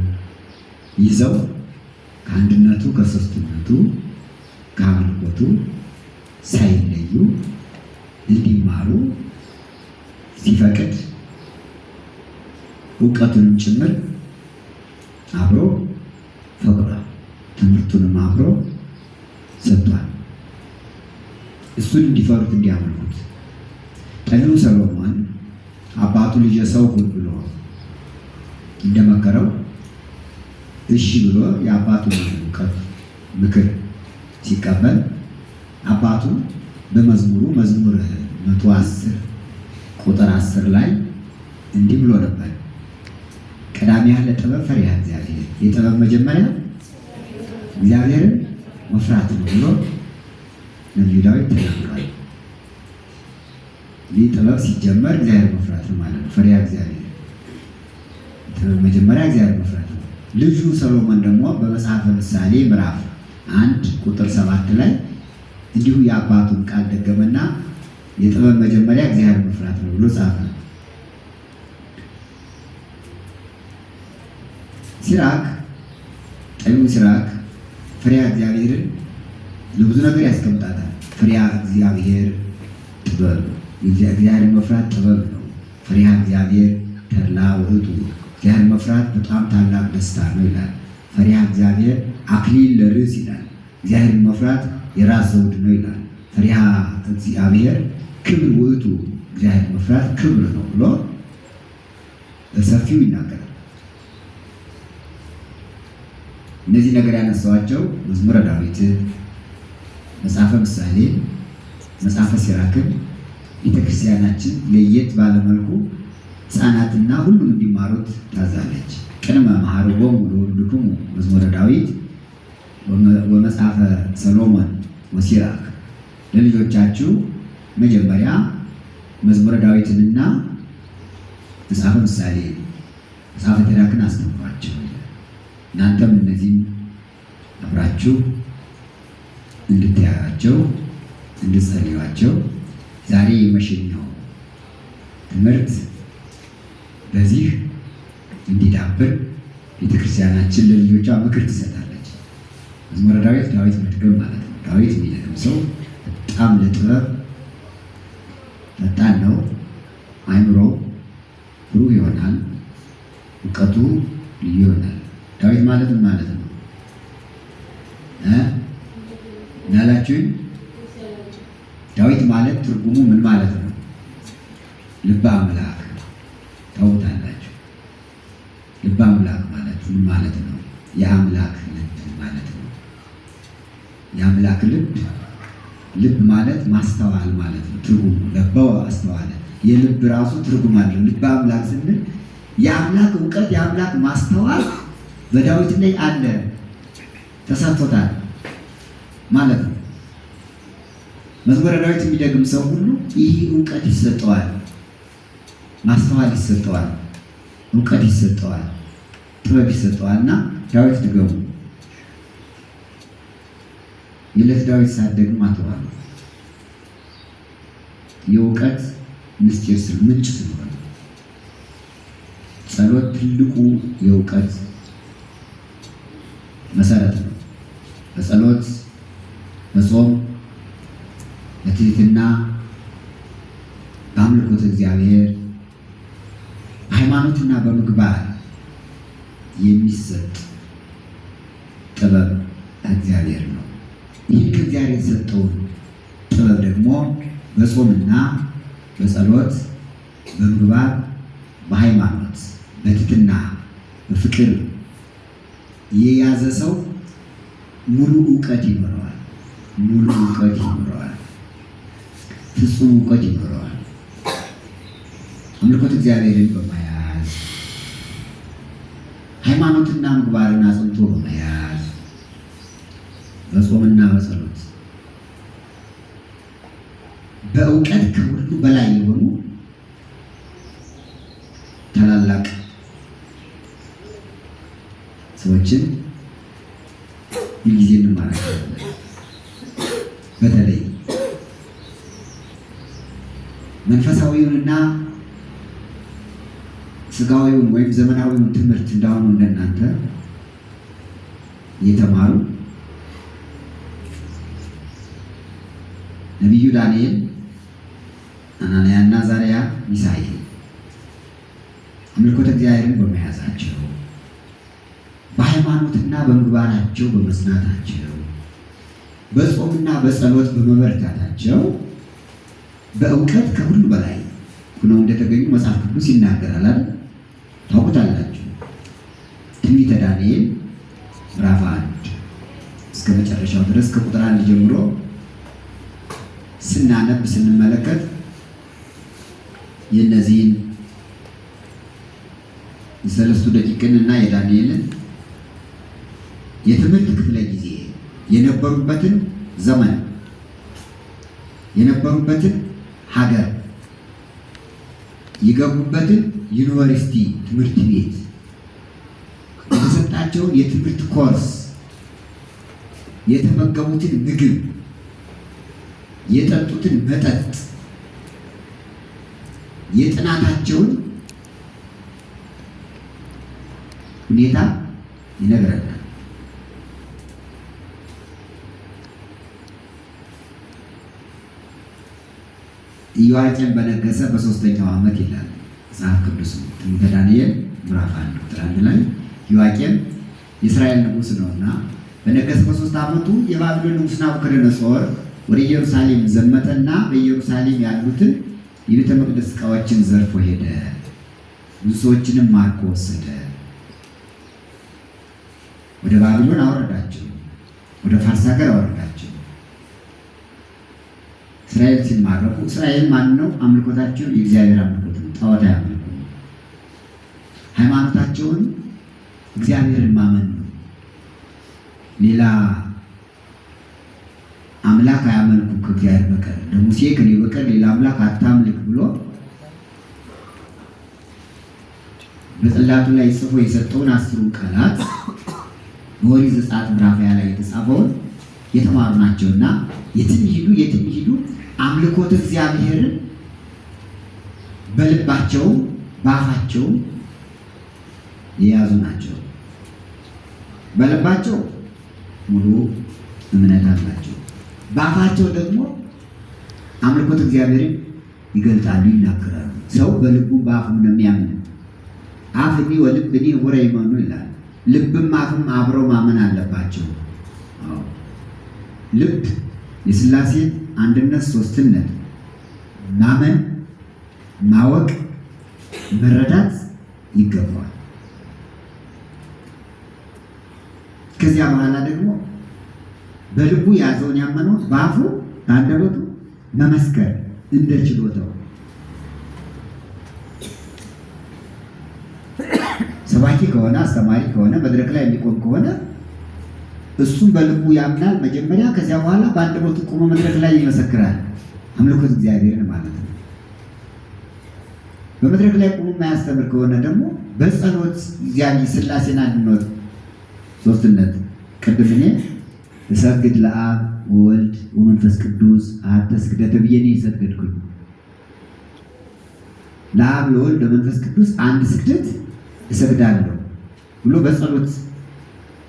ይዘው ከአንድነቱ፣ ከሶስትነቱ፣ ከአምልኮቱ ሳይለዩ እንዲማሩ ሲፈቅድ እውቀቱንም ጭምር አብሮ ፈቅዷል። ትምህርቱንም አብሮ ሰጥቷል። እሱን እንዲፈሩት፣ እንዲያመልኩት። ጠቢቡ ሰሎሞን አባቱ ልጄ ሰው ሁን ብሎ እንደመከረው እሺ ብሎ የአባቱን እውቀት ምክር ሲቀበል አባቱ በመዝሙሩ መዝሙር 110 ቁጥር 10 ላይ እንዲህ ብሎ ነበር። ቀዳሚያ ለጥበብ ፈሪሃ እግዚአብሔር፣ የጥበብ መጀመሪያ እግዚአብሔርን መፍራት ነው ብሎ ነቢዩ ዳዊት ተናግሯል። ይህ ጥበብ ሲጀመር እግዚአብሔር መፍራት ነው ማለት ነው። ፈሪሃ እግዚአብሔር፣ ጥበብ መጀመሪያ እግዚአብሔር መፍራት ነው። ልጁ ሰሎሞን ደግሞ በመጽሐፈ ምሳሌ ምዕራፍ 1 ቁጥር 7 ላይ እንዲሁ የአባቱን ቃል ደገመና የጥበብ መጀመሪያ እግዚአብሔር መፍራት ነው ብሎ ጻፈ። ሲራክ፣ ጠቢቡ ሲራክ ፈሪሃ እግዚአብሔርን ለብዙ ነገር ያስቀምጣታል። ፈሪሃ እግዚአብሔር ጥበብ፣ እግዚአብሔርን መፍራት ጥበብ ነው። ፈሪሃ እግዚአብሔር ተድላ ውእቱ፣ እግዚአብሔርን መፍራት በጣም ታላቅ ደስታ ነው ይላል። ፈሪሃ እግዚአብሔር አክሊል ለርእስ ይላል። እግዚአብሔርን መፍራት የራስ ዘውድ ነው ይላል። ፈሪሃ እግዚአብሔር ክብር ውእቱ፣ እግዚአብሔር መፍራት ክብር ነው ብሎ በሰፊው ይናገራል። እነዚህ ነገር ያነሳኋቸው መዝሙረ ዳዊትን፣ መጽሐፈ ምሳሌ፣ መጽሐፈ ሲራክን ቤተክርስቲያናችን ለየት ባለመልኩ ሕፃናትና ሁሉም እንዲማሩት ታዛለች። ቅድመ መሐርቦሙ ለውሉድክሙ መዝሙረ ዳዊት ወመጽሐፈ ሰሎሞን ወሲራክ። ለልጆቻችሁ መጀመሪያ መዝሙረ ዳዊትንና መጽሐፈ ምሳሌ፣ መጽሐፈ ሲራክን አስተምሯቸው። እናንተም እነዚህም አብራችሁ እንድትያዩአቸው እንድትጸልዩአቸው ዛሬ የመሸኛው ትምህርት በዚህ እንዲዳብር ቤተክርስቲያናችን ለልጆቿ ምክር ትሰጣለች። መዝሙረ ዳዊት ዳዊት መድገም ማለት ነው። ዳዊት የሚደግም ሰው በጣም ለጥበብ ፈጣን ነው። አይምሮ ብሩህ ይሆናል። እውቀቱ ልዩ ይሆናል። ዳዊት ማለት ምን ማለት ነው? እናላችሁኝ? ዳዊት ማለት ትርጉሙ ምን ማለት ነው? ልበ አምላክ ታውቁታላችሁ። ልበ አምላክ ማለት ምን ማለት ነው? የአምላክ ልብ ማለት ነው። የአምላክ ልብ፣ ልብ ማለት ማስተዋል ማለት ነው። ትርጉሙ ለበው አስተዋለ። የልብ ራሱ ትርጉም አለው። ልበ አምላክ ስንል የአምላክ እውቀት የአምላክ ማስተዋል በዳዊት ላይ አለ፣ ተሰጥቶታል ማለት ነው። መዝሙረ ዳዊት የሚደግም ሰው ሁሉ ይህ እውቀት ይሰጠዋል፣ ማስተዋል ይሰጠዋል፣ እውቀት ይሰጠዋል፣ ጥበብ ይሰጠዋል። እና ዳዊት ድገሙ። የዕለት ዳዊት ሳትደግሙ አትዋሉ። የእውቀት ምስጢር ስል ምንጭ ስለሆነ ጸሎት ትልቁ የእውቀት መሰረት ነው። በጸሎት፣ በጾም፣ በትህትና፣ በአምልኮተ እግዚአብሔር፣ በሃይማኖትና በምግባር የሚሰጥ ጥበብ እግዚአብሔር ነው። ይህ ከእግዚአብሔር የተሰጠውን ጥበብ ደግሞ በጾምና በጸሎት፣ በምግባር፣ በሃይማኖት፣ በትህትና፣ በፍቅር የያዘ ሰው ሙሉ እውቀት ይኖረዋል። ሙሉ እውቀት ይኖረዋል። ፍጹም እውቀት ይኖረዋል። አምልኮት እግዚአብሔርን በመያዝ፣ ሃይማኖትና ምግባርን አጽንቶ በመያዝ፣ በጾምና በጸሎት፣ በእውቀት ከሁሉ በላይ የሆኑ ታላላቅ ሰዎችን ሁልጊዜ እንማራለን። በተለይ መንፈሳዊውንና ስጋዊውን ወይም ዘመናዊውን ትምህርት እንዳሁኑ እንደናንተ እየተማሩ ነቢዩ ዳንኤል፣ አናንያና አዛርያ፣ ሚሳኤል አምልኮተ እግዚአብሔርን በመያዛቸው፣ በሃይማኖትና በምግባራቸው በመጽናታቸው፣ በጾምና በጸሎት በመበርታታቸው በእውቀት ከሁሉ በላይ ሆነው እንደተገኙ መጽሐፍ ቅዱስ ይናገራል አይደል? ታውቁታላችሁ። ትንቢተ ዳንኤል ምዕራፍ 1 እስከ መጨረሻው ድረስ ከቁጥር 1 ጀምሮ ስናነብ ስንመለከት የእነዚህን የሰለስቱ ደቂቅን እና የዳንኤልን የትምህርት ክፍለ ጊዜ፣ የነበሩበትን ዘመን፣ የነበሩበትን ሀገር፣ የገቡበትን ዩኒቨርሲቲ ትምህርት ቤት፣ የተሰጣቸውን የትምህርት ኮርስ፣ የተመገቡትን ምግብ፣ የጠጡትን መጠጥ፣ የጥናታቸውን ሁኔታ ይነግረናል። ኢዮአቄም በነገሰ በ3ኛው ዓመት ይላል መጽሐፍ ቅዱስ ትንቢተ ዳንኤል ምዕራፍ 1 ቁጥር 1 ላይ፣ ኢዮአቄም የእስራኤል ንጉሥ ነውና በነገሰ በ3 ዓመቱ የባቢሎን ንጉሥ ናቡከደነፆር ወደ ኢየሩሳሌም ዘመተና በኢየሩሳሌም ያሉትን የቤተ መቅደስ ዕቃዎችን ዘርፎ ሄደ። ብዙ ሰዎችንም ማርኮ ወሰደ። ወደ ባቢሎን አወረዳቸው፣ ወደ ፋርስ ሀገር አወረዳቸው። እስራኤል ሲማረኩ እስራኤል ማን ነው? አምልኮታቸው የእግዚአብሔር አምልኮት ነው። ጣዖት አያመልኩም። ሃይማኖታቸውን እግዚአብሔርን ማመን ነው። ሌላ አምላክ አምላክ አያመልኩም ከእግዚአብሔር በቀር፣ ለሙሴ ከኔ በቀር ሌላ አምላክ አታምልክ ብሎ በጽላቱ ላይ ጽፎ የሰጠውን 10ሩን ቃላት በኦሪት ዘጸአት ምዕራፍ 20 ላይ የተጻፈውን የተማሩ ናቸውና የትም ይሂዱ የትም ይሂዱ አምልኮተ እግዚአብሔርን በልባቸውም በአፋቸውም የያዙ ናቸው። በልባቸው ሙሉ እምነት አላቸው፣ በአፋቸው ደግሞ አምልኮተ እግዚአብሔርን ይገልጣሉ፣ ይናገራሉ። ሰው በልቡ በአፉም ነው የሚያምን። አፍኒ ወልብኒ ኅቡረ ይመኑ ይላል። ልብም አፍም አብረው ማመን አለባቸው። አዎ ልብ የሥላሴን አንድነት ሶስትነት ማመን ማወቅ መረዳት ይገባዋል። ከዚያ በኋላ ደግሞ በልቡ የያዘውን ያመነውን በአፉ በአንደበቱ መመስከር እንደ ችሎታው። ሰባኪ ከሆነ አስተማሪ ከሆነ መድረክ ላይ የሚቆም ከሆነ እሱም በልቡ ያምናል መጀመሪያ፣ ከዚያ በኋላ በአንደበቱ ቆሞ መድረክ ላይ ይመሰክራል። አምልኮት እግዚአብሔርን ማለት ነው። በመድረክ ላይ ቆሞ የማያስተምር ከሆነ ደግሞ በጸሎት እግዚአብሔር ሥላሴን አንድነት ሶስትነት ቅድም እኔ እሰግድ ለአብ ወወልድ ወመንፈስ ቅዱስ አሐተ ስግደተ ብዬ እኔ ሰገድኩኝ። ለአብ ለወልድ ለመንፈስ ቅዱስ አንድ ስግደት እሰግዳለሁ ብሎ በጸሎት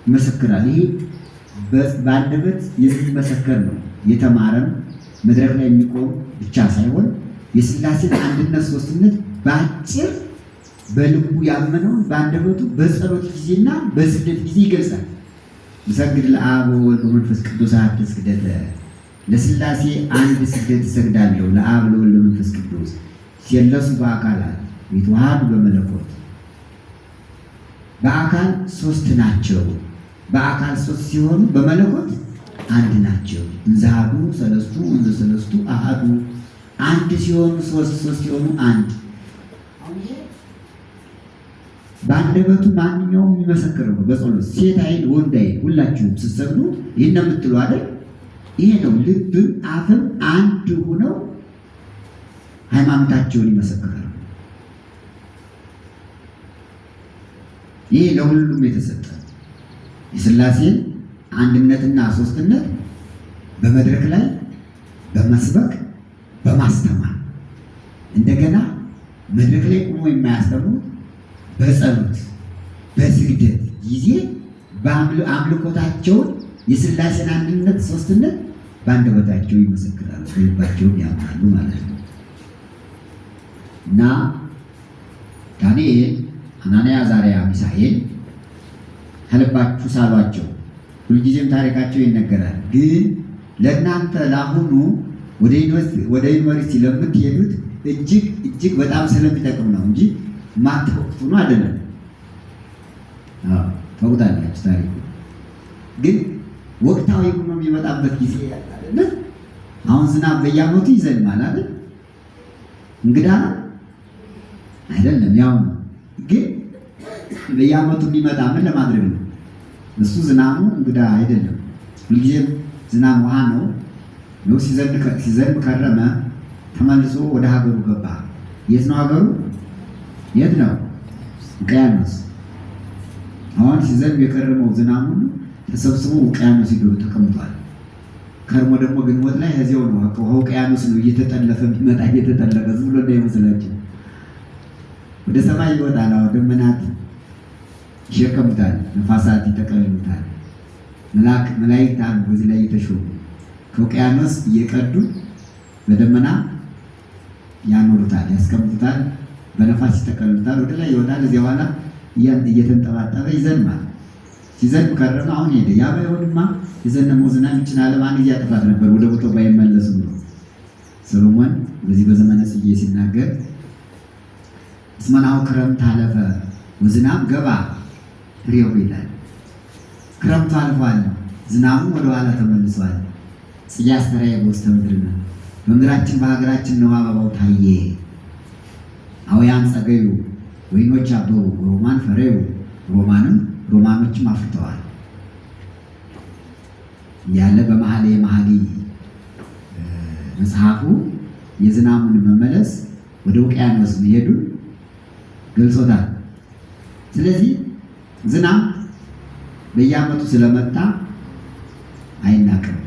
ይመሰክራል። ይሄ በአንደበት የሚመሰከር ነው። የተማረም መድረክ ላይ የሚቆም ብቻ ሳይሆን የሥላሴን አንድነት ሶስትነት በአጭር በልቡ ያመነውን በአንደበቱ በጸሎት ጊዜና በስግደት ጊዜ ይገልጻል። እሰግድ ለአብ ወወልድ ወመንፈስ ቅዱስ አሐተ ስግደተ፣ ለሥላሴ አንድ ስግደት እሰግዳለሁ ለአብ ለወልድ ለመንፈስ ቅዱስ ሲለሱ በአካላት ይተዋሃዱ በመለኮት። በአካል ሶስት ናቸው። በአካል ሶስት ሲሆኑ በመለኮት አንድ ናቸው። እንዘ አሐዱ ሰለስቱ እንዘ ሰለስቱ አሐዱ፣ አንድ ሲሆኑ ሶስት፣ ሶስት ሲሆኑ አንድ። በአንደበቱ ማንኛውም የሚመሰክረው ነው። በጸሎት ሴት አይል ወንድ አይል ሁላችሁም ስትሰግዱ ይሄን ነው የምትሉ አይደል? ይሄ ነው ልብም አፍም አንድ ሆነው ሃይማኖታቸውን ይመሰክራሉ። ይሄ ለሁሉም የተሰጠ የሥላሴን አንድነትና ሶስትነት በመድረክ ላይ በመስበክ በማስተማር እንደገና መድረክ ላይ ቆሞ የማያስተምሩት በጸሎት በስግደት ጊዜ አምልኮታቸውን የሥላሴን አንድነት ሶስትነት በአንደበታቸው ይመሰክራሉ፣ በልባቸውም ያምናሉ ማለት ነው። እና ዳንኤል፣ አናንያ፣ አዛርያ፣ ሚሳኤል ከልባችሁ ሳሏቸው። ሁልጊዜም ታሪካቸው ይነገራል። ግን ለእናንተ ለአሁኑ ወደ ዩኒቨርሲቲ ለምትሄዱት እጅግ እጅግ በጣም ስለሚጠቅም ነው እንጂ ማታውቁት ነው አይደለም። አዎ ታውቁታላችሁ ታሪኩ። ግን ወቅታዊ ሆኖ የሚመጣበት ጊዜ አይደለ? አሁን ዝናብ በየዓመቱ ይዘንባል አይደል? እንግዳ አይደለም፣ ያው ነው። ግን በየዓመቱ የሚመጣ ምን ለማድረግ ነው? እሱ ዝናቡ እንግዳ አይደለም። ሁልጊዜም ዝናብ ውሃ ነው። ነው ሲዘንብ ከረመ፣ ተመልሶ ወደ ሀገሩ ገባ። የት ነው ሀገሩ? የት ነው? ውቅያኖስ። አሁን ሲዘንብ የከረመው ዝናብ ሁሉ ተሰብስቦ ውቅያኖስ ሄዶ ተቀምጧል። ከርሞ ደግሞ ግንቦት ላይ እዚያው ነው፣ ውቅያኖስ ነው እየተጠለፈ የሚመጣ፣ እየተጠለፈ ዝም ብሎ እንዳይመስላችሁ ወደ ሰማይ ይወጣል። አዎ ደመናት ይሸከሙታል፣ ነፋሳት ይጠቀልሉታል። መላእክት አሉ በዚህ ላይ እየተሾሙ ከውቅያኖስ እየቀዱ በደመና ያኖሩታል፣ ያስቀምጡታል፣ በነፋስ ይጠቀልሉታል፣ ወደ ላይ ይወጣል። እዚያ በኋላ እየተንጠባጠበ ይዘንባል። ሲዘንብ ከረመ አሁን ሄደ። ያ ባይሆንማ የዘነበው ዝናብ ይህችን ዓለም አንድ ጊዜ ያጠፋት ነበር፣ ወደ ቦታው ባይመለስም ነው። ሰሎሞን በዚህ በዘመነ ጽጌ ሲናገር እስመ ናሁ ክረምት አለፈ ወዝናብ ገባ ሬው ይላል። ክረምቱ አልፏል፣ ዝናቡ ወደ ኋላ ተመልሷል። ጽጌ አስተርአየ በውስተ ምድርነ፣ በምድራችን በሀገራችን ነው አበባው ታየ። አውያን ጸገዩ፣ ወይኖች አበቡ፣ ሮማን ፈረዩ፣ ሮማኖችም አፍርተዋል እያለ በመኃልየ መኃልይ መጽሐፉ የዝናሙን መመለስ ወደ ውቅያኖስ መሄዱን ገልጾታል። ስለዚህ ዝናብ በየዓመቱ ስለመጣ አይናቅም፣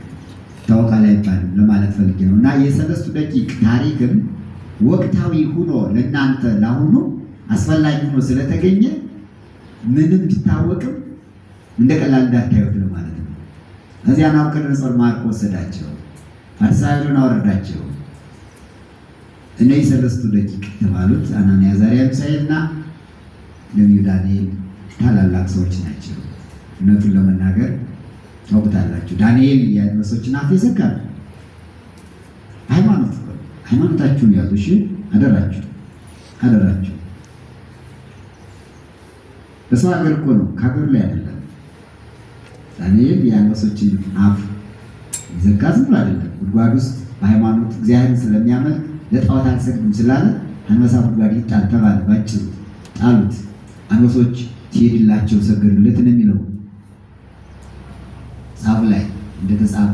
ይታወቃል አይባልም ለማለት ፈልጌ ነው። እና የሰለስቱ ደቂቅ ታሪክም ወቅታዊ ሆኖ ለእናንተ ለአሁኑ አስፈላጊ ሆኖ ስለተገኘ ምንም ቢታወቅም እንደ ቀላል እንዳታዩት ለማለት ነው። ከዚያ ናቡከደነፆር ማርኮ ወሰዳቸው፣ ፋርሳዊውን አወረዳቸው። እነዚህ ሰለስቱ ደቂቅ የተባሉት አናንያ፣ አዛርያ፣ ሚሳኤልና ነቢዩ ዳንኤል ታላላቅ ሰዎች ናቸው። እውነቱን ለመናገር ታውቁታላችሁ። ዳንኤል የአንበሶችን አፍ የዘጋ ነው። ሃይማኖት ሃይማኖታችሁን ያዙ። እሺ፣ አደራችሁ አደራችሁ። በሰው ሀገር እኮ ነው፣ ከሀገሩ ላይ አይደለም። ዳንኤል የአንበሶችን አፍ ዘጋ ዝም ብሎ አይደለም። ጉድጓድ ውስጥ በሃይማኖት እግዚአብሔርን ስለሚያመልክ ለጣዖት አልሰግድም ስላለ አንበሳ ጉድጓድ ይጣል ተባለ። ባጭሩ ጣሉት። አንበሶች ሲሄድላቸው ሰገዱለት ነው የሚለው ጻፉ ላይ እንደተጻፈ።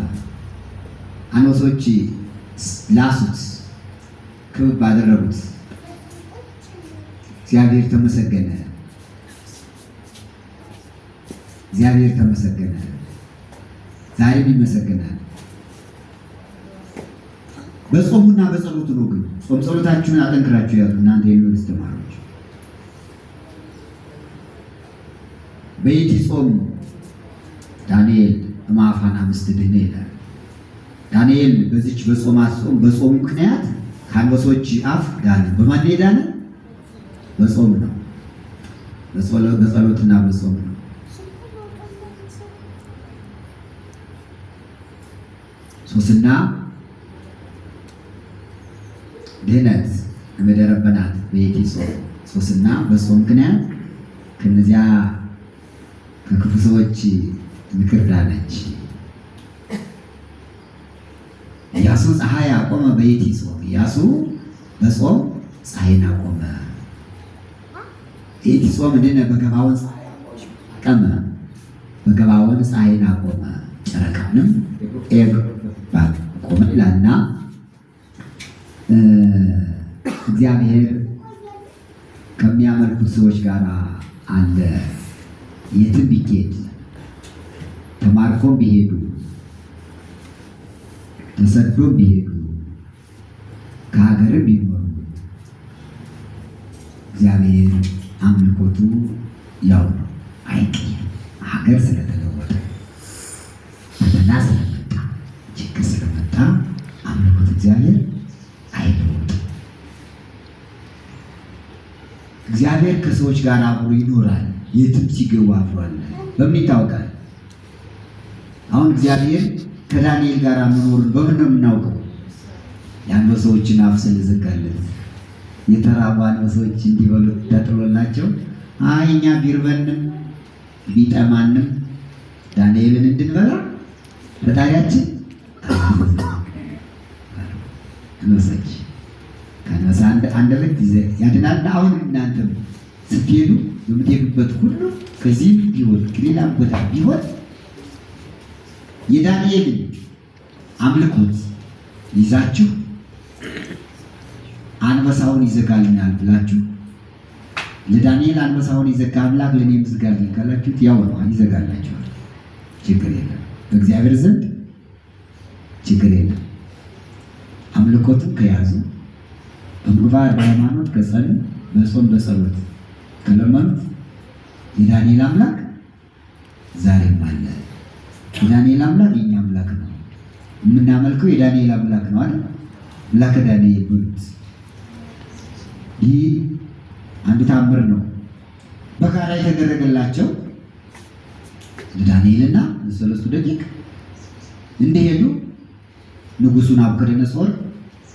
አንበሶች ላሱት፣ ክብብ አደረጉት። እግዚአብሔር ተመሰገነ፣ እግዚአብሔር ተመሰገነ፣ ዛሬም ይመሰገናል። በጾሙና በጸሎቱ ነው። ግን ጾም ጸሎታችሁን አጠንክራችሁ ያዙ እናንተ የዩኒቨርሲቲ ተማሪዎች። በይቲ ጾም ዳንኤል እምአፋን አምስት ድህነ ይላል። ዳንኤል በዚች በጾማት ጾም በጾሙ ምክንያት ከአንበሶች አፍ ዳነ። በማን ዳነ? በጾም ነው። በጸሎትና በጾም ነው። ሶስና ድህነት እምደረበናት በይቲ ጾም ሶስና በጾም ምክንያት ከነዚያ ከክፉ ሰዎች ምክር ዳነች። ኢያሱ ፀሐይ አቆመ በይቲ ጾም። ኢያሱ በጾም ፀሐይን አቆመ። ይእቲ ጾም ድነ በገባዖን ቀመ በገባዖን ፀሐይን አቆመ ጨረቃንም ቆመ ይላልና እግዚአብሔር ከሚያመልኩት ሰዎች ጋር አለ። የትም ቢኬድ ተማርኮም ቢሄዱ ተሰዶም ቢሄዱ ከሀገርም ቢኖሩ እግዚአብሔር አምልኮቱ ያው ነው፣ አይቀየርም። ሀገር ስለተለወጠ፣ ፈተና ስለመጣ፣ ችግር ስለመጣ አምልኮት እግዚአብሔር አይለወጥም። እግዚአብሔር ከሰዎች ጋር አብሮ ይኖራል። የትም ሲገቡ አብሮ አለ። በምን ይታወቃል? አሁን እግዚአብሔር ከዳንኤል ጋር መኖሩን በምን ነው የምናውቀው? የአንበሶችን አፍ ስለዘጋለት፣ የተራቡ አንበሶች እንዲበሉ ተጥሎላቸው፣ አይ እኛ ቢርበንም ቢጠማንም ዳንኤልን እንድንበላ ፈጣሪያችን አንበሶች ከአንበሳ አንደበት ያድናል። አሁን እናንተም ስትሄዱ በምትሄዱበት ሁሉ ከዚህም ቢሆን ከሌላም ቦታ ቢሆን የዳንኤልን አምልኮት ይዛችሁ አንበሳውን ይዘጋልናል ብላችሁ ለዳንኤል አንበሳውን የዘጋ አምላክ ለእኔም ዝጋልኝ ካላችሁት ያው ነው፣ ይዘጋላችኋል። ችግር የለም። በእግዚአብሔር ዘንድ ችግር የለም። አምልኮትን ከያዙ በምግባር በሃይማኖት ከጸኑ በጾም በጸሎት ከለመኑት የዳንኤል አምላክ ዛሬም አለ። የዳንኤል አምላክ የኛ አምላክ ነው። የምናመልከው የዳንኤል አምላክ ነው አይደል? አምላከ ዳንኤል ብሉት። ይህ አንዱ ታምር ነው። በጋራ የተደረገላቸው ለዳንኤልና ለሰለስቱ ደቂቅ እንደሄዱ ንጉሡ ናቡከደነፆር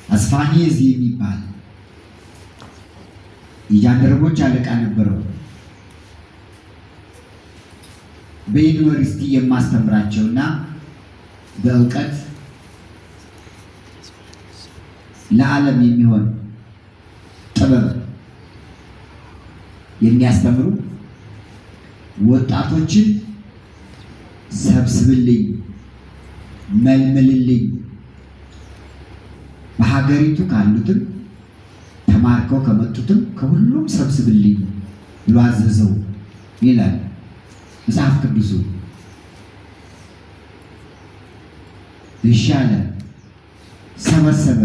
አስፋኔዝ የሚባል የጃንደረቦች አለቃ ነበረው። በዩኒቨርሲቲ የማስተምራቸውና በእውቀት ለዓለም የሚሆን ጥበብ የሚያስተምሩ ወጣቶችን ሰብስብልኝ፣ መልምልልኝ፣ በሀገሪቱ ካሉትም ተማርከው ከመጡትም ከሁሉም ሰብስብልኝ ብሎ አዘዘው ይላል መጽሐፍ ቅዱሱ። እሺ አለ፣ ሰበሰበ።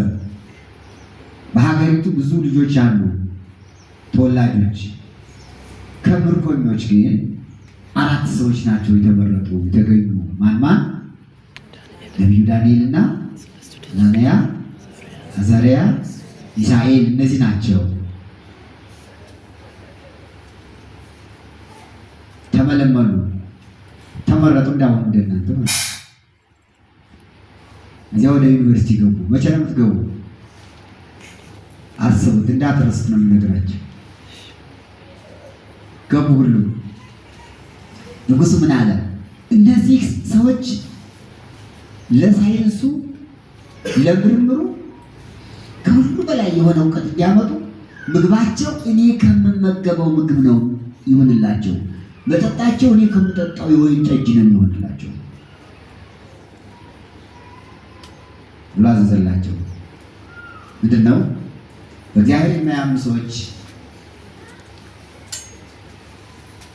በሀገሪቱ ብዙ ልጆች አሉ ተወላጆች። ከምርኮኞች ግን 4 ሰዎች ናቸው የተመረጡ የተገኙ። ማን ማን? ነቢዩ ዳንኤልና ሐናንያ፣ አዛርያ፣ ሚሳኤል እነዚህ ናቸው። ተመለመሉ፣ ተመረጡ። እንዳሁን እንደናንተ ማለት ነው። እዚያ ወደ ዩኒቨርሲቲ ገቡ። መቼ ነው የምትገቡ? አስቡት፣ እንዳትረሱት ነው የምነግራችሁ። ገቡ ሁሉ። ንጉሱ ምን አለ? እነዚህ ሰዎች ለሳይንሱ ለምርምሩ ከሁሉ በላይ የሆነ እውቀት እንዲያመጡ ምግባቸው እኔ ከምመገበው ምግብ ነው ይሁንላቸው፣ መጠጣቸው እኔ ከምጠጣው የወይን ጠጅ ነው የሚሆንላቸው ብሎ አዘዘላቸው። ምንድነው? በእግዚአብሔር የማያምኑ ሰዎች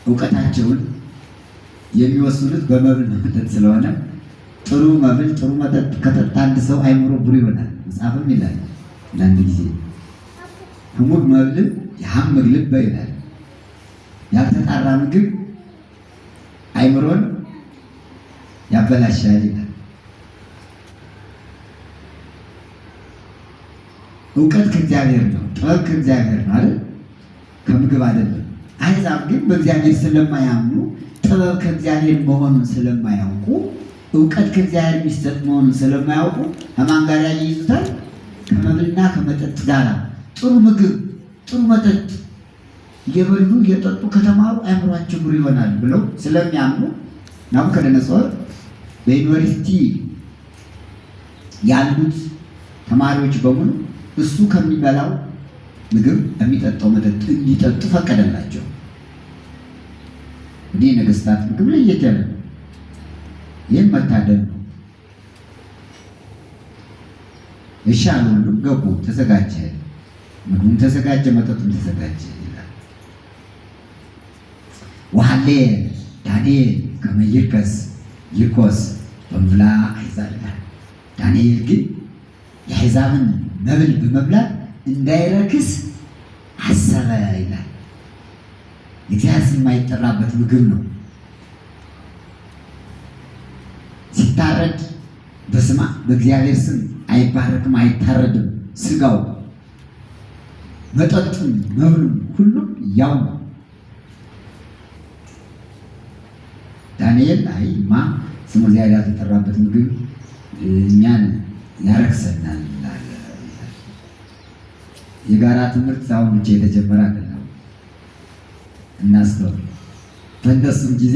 እውቀታቸውን የሚወስኑት በመብል ነው መጠጥ ስለሆነ ጥሩ መብል ጥሩ መጠጥ ከጠጣ አንድ ሰው አይምሮ ብሩህ ይሆናል። መጽሐፍም ይላል አንዳንድ ጊዜ ህሙግ መብል ያሐምግ ልበ ይላል። ያልተጣራ ምግብ አይምሮን ያበላሻል ይላል። እውቀት ከእግዚአብሔር ነው፣ ጥበብ ከእግዚአብሔር ነው አይደል? ከምግብ አይደለም። አሕዛብ ግን በእግዚአብሔር ስለማያምኑ ጥበብ ከእግዚአብሔር መሆኑን ስለማያውቁ እውቀት ከእግዚአብሔር የሚሰጥ መሆኑን ስለማያውቁ ከማን ጋር ያይዙታል? ከመብልና ከመጠጥ ጋር። ጥሩ ምግብ ጥሩ መጠጥ እየበሉ እየጠጡ ከተማሩ አእምሯቸው ብሩህ ይሆናል ብለው ስለሚያምኑ ናቡከደነፆር በዩኒቨርሲቲ ያሉት ተማሪዎች በሙሉ እሱ ከሚበላው ምግብ የሚጠጣው መጠጥ እንዲጠጡ ፈቀደላቸው። እንዲህ ነገስታት ምግብ ለየት ያለ ነው። ይህም መታደል ነው። እሺ አሉ። ሁሉም ገቡ። ተዘጋጀ፣ ምግቡም ተዘጋጀ፣ መጠጡም ተዘጋጀ ይላል። ወሀሌ ዳንኤል ከመ ይርከስ ይርኮስ በምብላ አሕዛብ ይላል። ዳንኤል ግን የአሕዛብን መብል በመብላት እንዳይረክስ አሰበ ይላል። የእግዚአብሔር ስም የማይጠራበት ምግብ ነው። ሲታረድ በስመ በእግዚአብሔር ስም አይባረክም፣ አይታረድም። ስጋው መጠጡም መብሉም ሁሉም ያው ነው። ዳንኤል አይማ ስሙ እግዚአብሔር ያልተጠራበት ምግብ እኛን ያረክሰናል አለ። የጋራ ትምህርት አሁን ብቻ የተጀመረ አይደለም። እናስተውል። በእነሱም ጊዜ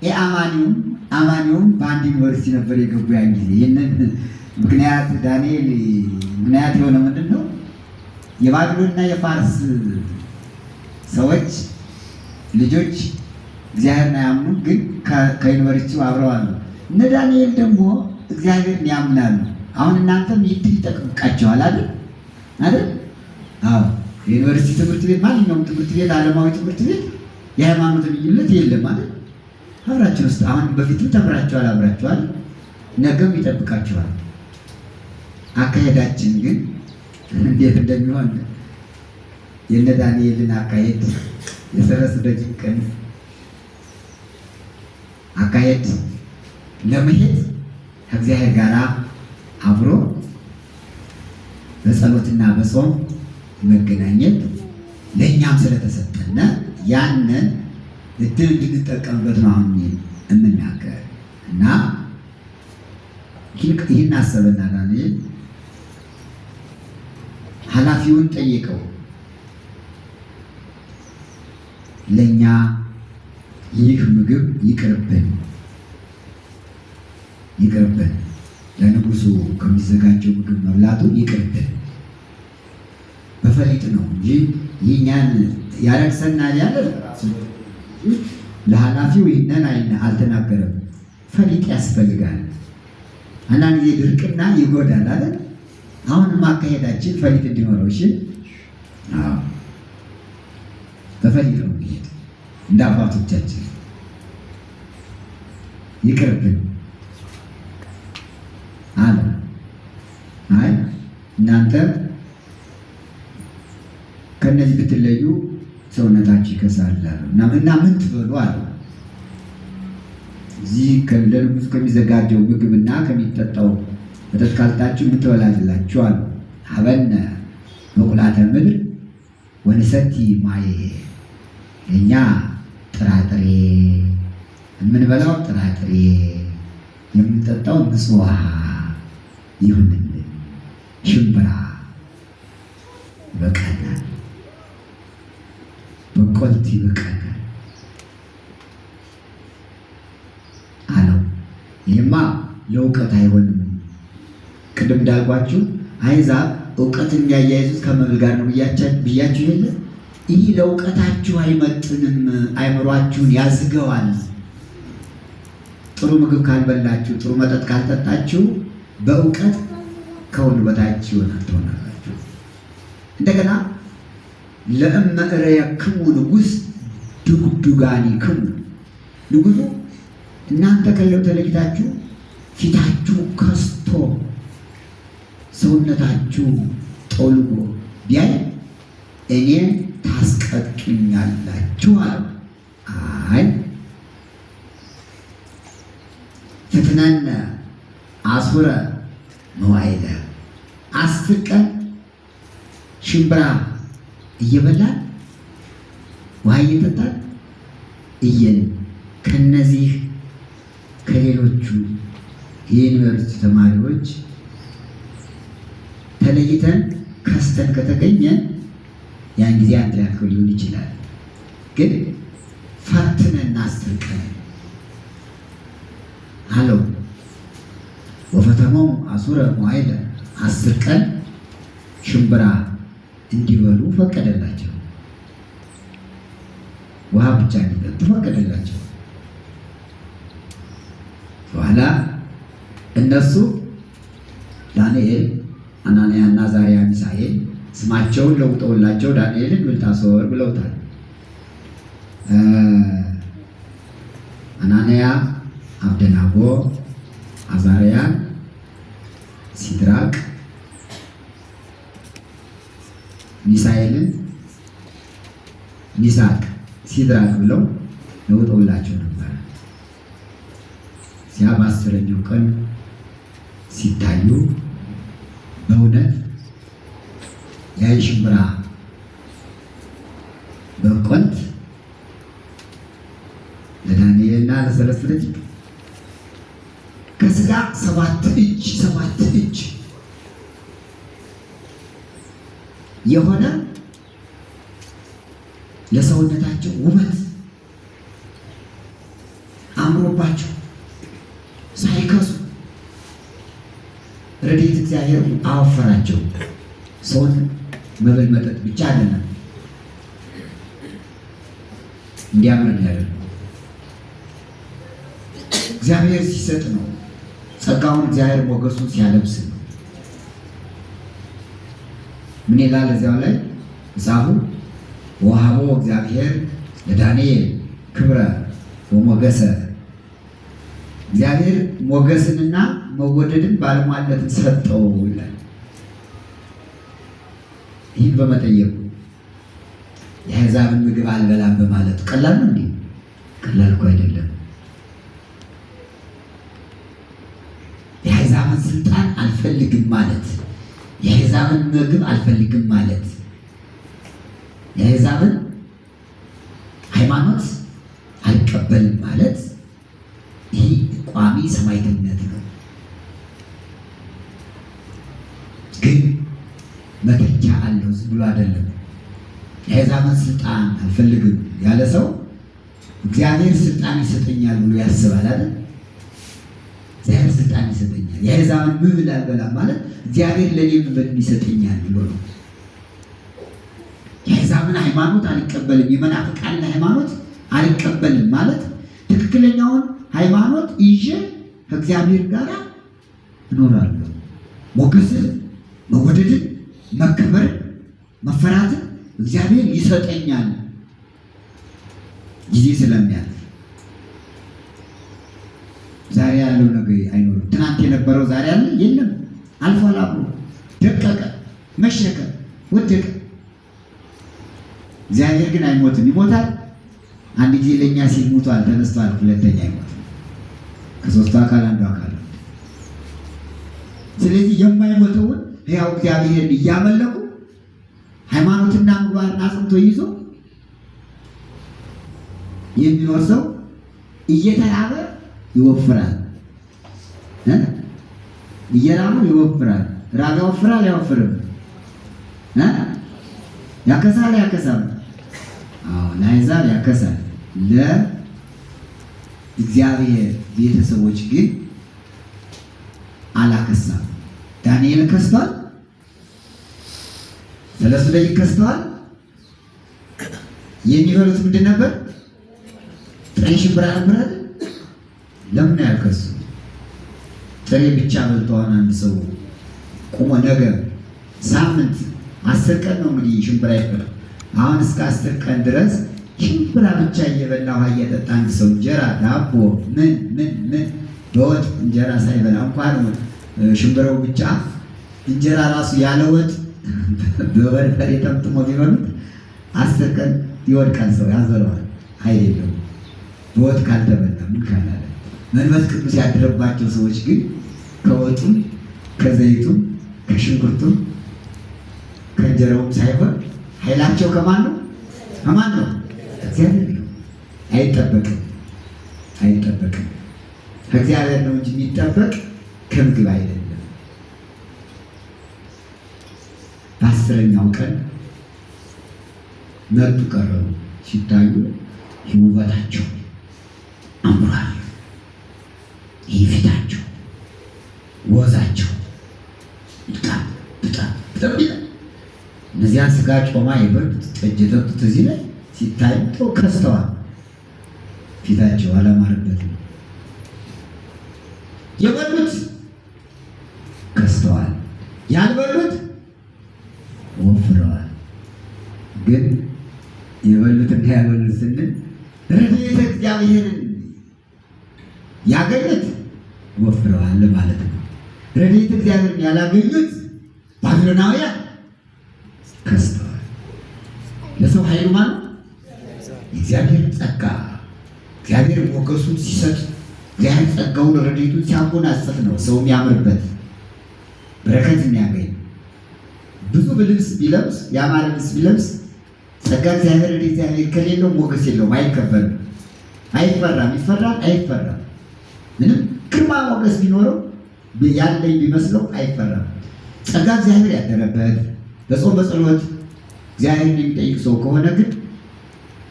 ኢአማኒውም አማኒውም በአንድ ዩኒቨርሲቲ ነበር የገቡ ያን ጊዜ። ይህንን ምክንያት ዳንኤል ምክንያት የሆነ ምንድን ነው? የባቢሎንና የፋርስ ሰዎች ልጆች እግዚአብሔርን አያምኑም፣ ግን ከዩኒቨርሲቲው አብረው አሉ። እነ ዳንኤል ደግሞ እግዚአብሔርን ያምናሉ። አሁን እናንተም ይህ ይጠቅምቃችኋል አይደል? አይደል? አዎ። የዩኒቨርሲቲ ትምህርት ቤት ማንኛውም ትምህርት ቤት ዓለማዊ ትምህርት ቤት የሃይማኖት ልዩነት የለም አይደል? አብራችሁ ውስጥ አሁን በፊትም ተምራችኋል፣ አብራችኋል፣ ነገም ይጠብቃችኋል። አካሄዳችን ግን እንዴት እንደሚሆን የነ ዳንኤልን አካሄድ የሰለስቱ ደቂቅን አካሄድ ለመሄድ ከእግዚአብሔር ጋር አብሮ በጸሎትና በጾም መገናኘት ለእኛም ስለተሰጠነ ያንን እድል እንድንጠቀምበት ነው አሁን የምናገር። እና ይህን አሰበና ዳንኤል ኃላፊውን ጠየቀው። ለኛ ይህ ምግብ ይቅርብን ይቅርብን፣ ለንጉሱ ከሚዘጋጀው ምግብ መብላቱ ይቅርብን፣ በፈሊጥ ነው እንጂ ይህኛን ያረክሰናል ያለ ለኃላፊው ይህንን አልተናገረም። ፈሊጥ ያስፈልጋል። አንዳንድ ጊዜ ድርቅና ይጎዳል አይደል? አሁን ማካሄዳችን ፈሊጥ እንዲኖረው እሺ። አዎ በፈሊጥ ነው የሚሄድ እንደ አባቶቻችን ይቅርብን አለ። አይ እናንተ ከነዚህ ብትለዩ ሰውነታችሁ ይከሳል እና ምን ትበሉ አለ። እዚህ ለንጉሱ ከሚዘጋጀው ምግብና ከሚጠጣው መጠጥ ካልጣችሁ ምን ትበላላችሁ አሉ። ሀበነ በቁላተ ምድር ወንሰቲ ማየ፣ እኛ ጥራጥሬ የምንበላው ጥራጥሬ የምንጠጣው ንጹሕ ውሃ ይሁንልን፣ ሽምብራ ይበቃናል፣ በቆልት ይበቃናል አለው። ይህማ ለእውቀት አይሆንም። ቅድም እንዳልኳችሁ አሕዛብ እውቀትን የሚያያይዙት ከመብል ጋር ነው ብያችሁ የለ? ይህ ለእውቀታችሁ አይመጥንም፣ አይምሯችሁን ያዝገዋል። ጥሩ ምግብ ካልበላችሁ፣ ጥሩ መጠጥ ካልጠጣችሁ በእውቀት ከሁሉ በታች ይሆናል ትሆናላችሁ። እንደገና ለእመ እረየክሙ ንጉሥ ድጉድጋኒክሙ፣ ንጉሡ እናንተ ከሌላው ተለይታችሁ ፊታችሁ ከስቶ ሰውነታችሁ ጠውልጎ ቢያይ እኔን ታስቀጡኛላችሁ አለ። አይ ፍትነነ አሱረ መዋዕለ፣ 10 ቀን ሽምብራ እየበላን ውሃ እየጠጣን እየን ከነዚህ ከሌሎቹ የዩኒቨርሲቲ ተማሪዎች ተለይተን ከስተን ከተገኘን ያን ጊዜ አንተ ያልከው ሊሆን ይችላል። ግን ፈትነን 10 ቀን አለው። ወፈተሞሙ አሱረ መዋዕለ፣ 10 ቀን ሽምብራ እንዲበሉ ፈቀደላቸው። ውሃ ብቻ እንዲጠጡ ፈቀደላቸው። በኋላ እነሱ ዳንኤል፣ አናንያና አዛርያ፣ ሚሳኤል ስማቸውን ለውጠውላቸው ዳንኤልን ብልጣሶር ብለውታል። አናንያ አብደናጎ፣ አዛርያን ሲድራቅ፣ ሚሳኤልን ሚሳቅ፣ ሲድራቅ ብለው ለውጠውላቸው ነበር። ሲያ በ10ኛው ቀን ሲታዩ በእውነት ያ የሽምብራ በቆልት ለዳንኤልና ለሰለስቱ ደቂቅ ከስጋ 7 እጅ 7 እጅ የሆነ ለሰውነታቸው ውበት አምሮባቸው ሳይከሱ ረድኤት እግዚአብሔር አወፈራቸው። ሰውን መብል መጠጥ ብቻ አይደለም እንዲያምር ያደርገው እግዚአብሔር ሲሰጥ ነው። ጸጋውን እግዚአብሔር ሞገሱን ሲያለብስ ነው። ምን ይላል እዚያው ላይ መጽሐፉ? ወሀቦ እግዚአብሔር ለዳንኤል ክብረ ወሞገሰ፣ እግዚአብሔር ሞገስንና መወደድን ባለሟልነትን ሰጠው ይላል። ይህን በመጠየቁ የአሕዛብን ምግብ አልበላም በማለቱ ቀላል ነው እንዴ? ቀላል እኮ አይደለም። የአሕዛብን ስልጣን አልፈልግም ማለት፣ የአሕዛብን ምግብ አልፈልግም ማለት፣ የአሕዛብን ሃይማኖት አልቀበልም ማለት ይህ ቋሚ ሰማዕትነት ነው። ግን መተኪያ አለው። ዝም ብሎ አይደለም። የአሕዛብን ስልጣን አልፈልግም ያለ ሰው እግዚአብሔር ስልጣን ይሰጠኛል ብሎ ያስባል አይደል? እግዚአብሔር ስልጣን ይሰጠኛል፣ የአሕዛብን መብል አልበላም ማለት እግዚአብሔር ለኔ መብል ይሰጠኛል ብሎ ነው። የአሕዛብን ሃይማኖት አልቀበልም፣ የመናፍቃንን ሃይማኖት አልቀበልም ማለት ትክክለኛውን ሃይማኖት ይዤ ከእግዚአብሔር ጋር እኖራለሁ፣ ሞገስን መወደድን፣ መከበርን፣ መፈራትን እግዚአብሔር ይሰጠኛል። ጊዜ ስለሚያልፍ ዛሬ ያለው ነገር አይኖርም። ትናንት የነበረው ዛሬ አለ የለም፣ አልፏል። አብሮ ደቀቀ፣ መሸከ፣ ወደቀ። እግዚአብሔር ግን አይሞትም። ይሞታል። አንድ ጊዜ ለእኛ ሲል ሙቷል፣ ተነስቷል። ሁለተኛ አይሞትም። ከሶስቱ አካል አንዱ አካል ነው። ስለዚህ የማይሞተውን ሕያው እግዚአብሔርን እያመለኩ ሃይማኖትና ምግባርን አጽንቶ ይዞ የሚኖር ሰው እየተራበ ይወፍራል። እየራበው ይወፍራል። ራብ ያወፍራል አያወፍርም? ያከሳል አያከሳም? አዎ፣ ለአሕዛብ ያከሳል። ለእግዚአብሔር ቤተሰቦች ግን አላከሳም። ዳንኤል ከስቷል። ሰለስቱ ደቂቅ ከስተዋል። የሚበሉት ምንድን ነበር? ጥሬ ሽምብራ ነበር አይደል? ለምን ያልከሱ? ጥሬ ብቻ በልተዋን አንድ ሰው ቁሞ ነገ ሳምንት 10 ቀን ነው እንግዲህ ሽምብራ ይበላል። አሁን እስከ 10 ቀን ድረስ ሽምብራ ብቻ እየበላ ውሃ እየጠጣ አንድ ሰው እንጀራ፣ ዳቦ ምን ምን ምን በወጥ እንጀራ ሳይበላ እንኳን ሽምብራው ብቻ እንጀራ ራሱ ያለ ወጥ በበርበሬ ጠምጥሞ ቢበሉት 10 ቀን ይወድቃል። ሰው ያዘለዋል። ኃይል የለውም። በወጥ ካልተበላ ምን ካላለ። መንፈስ ቅዱስ ያደረባቸው ሰዎች ግን ከወጡም ከዘይቱም ከሽንኩርቱም ከእንጀራውም ሳይሆን ኃይላቸው ከማን ነው? ከማን ነው? እግዚአብሔር ነው። አይጠበቅም፣ አይጠበቅም። ከእግዚአብሔር ነው እንጂ የሚጠበቅ ከምግብ አይደለም። በ10ኛው ቀን መጡ፣ ቀረቡ። ሲታዩ ውበታቸው አምሯል። ይህ ፊታቸው፣ ወዛቸው በጣም በጣም በጣም ይላል። እነዚያን ስጋ ጮማ የበሉት ጠጅ የጠጡት እዚህ ላይ ሲታዩ ከስተዋል። ፊታቸው አላማረበትም። የበሉት ከስተዋል፣ ያልበሉት ወፍረዋል። ግን የበሉትና ያልበሉት ስንል ረድኤተ እግዚአብሔርን ያገኙት ወፍረዋል ማለት ነው። ረድኤተ እግዚአብሔርን ያላገኙት ባቢሎናውያን ከስተዋል። ለሰው ኃይሉ ማለት የእግዚአብሔር ጸጋ፣ እግዚአብሔር ሞገሱን ሲሰጥ፣ እግዚአብሔር ጸጋውን ረድኤቱን ሲያጎናጽፍ ነው ሰው የሚያምርበት በረከት የሚያገኝ። ብዙ ልብስ ቢለብስ፣ ያማረ ልብስ ቢለብስ ጸጋ እግዚአብሔር ረድኤተ እግዚአብሔር ከሌለው ሞገስ የለውም፣ አይከበርም፣ አይፈራም። ይፈራል፣ አይፈራም። ምንም ግርማ ሞገስ ቢኖረው ያለኝ ቢመስለው አይፈራም። ጸጋ እግዚአብሔር ያደረበት በጾም በጸሎት እግዚአብሔርን የሚጠይቅ ሰው ከሆነ ግን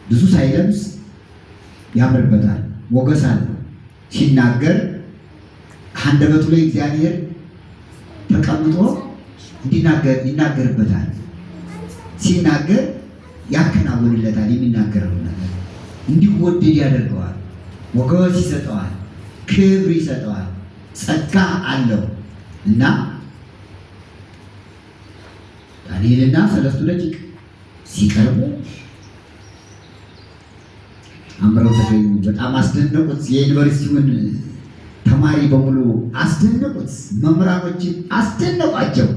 ብዙ ሳይለብስ ያምርበታል፣ ሞገስ አለው። ሲናገር አንደበቱ ላይ እግዚአብሔር ተቀምጦ እንዲናገር ይናገርበታል። ሲናገር ያከናውንለታል። የሚናገረው ነገር እንዲወደድ ያደርገዋል። ሞገስ ይሰጠዋል፣ ክብር ይሰጠዋል፣ ጸጋ አለው እና ዳንኤልና ሰለስቱ ደቂቅ ሲቀርቡ አምረው ተገኙ። በጣም አስደነቁት። የዩኒቨርሲቲውን ተማሪ በሙሉ አስደነቁት። መምህራኖችን አስደነቋቸው።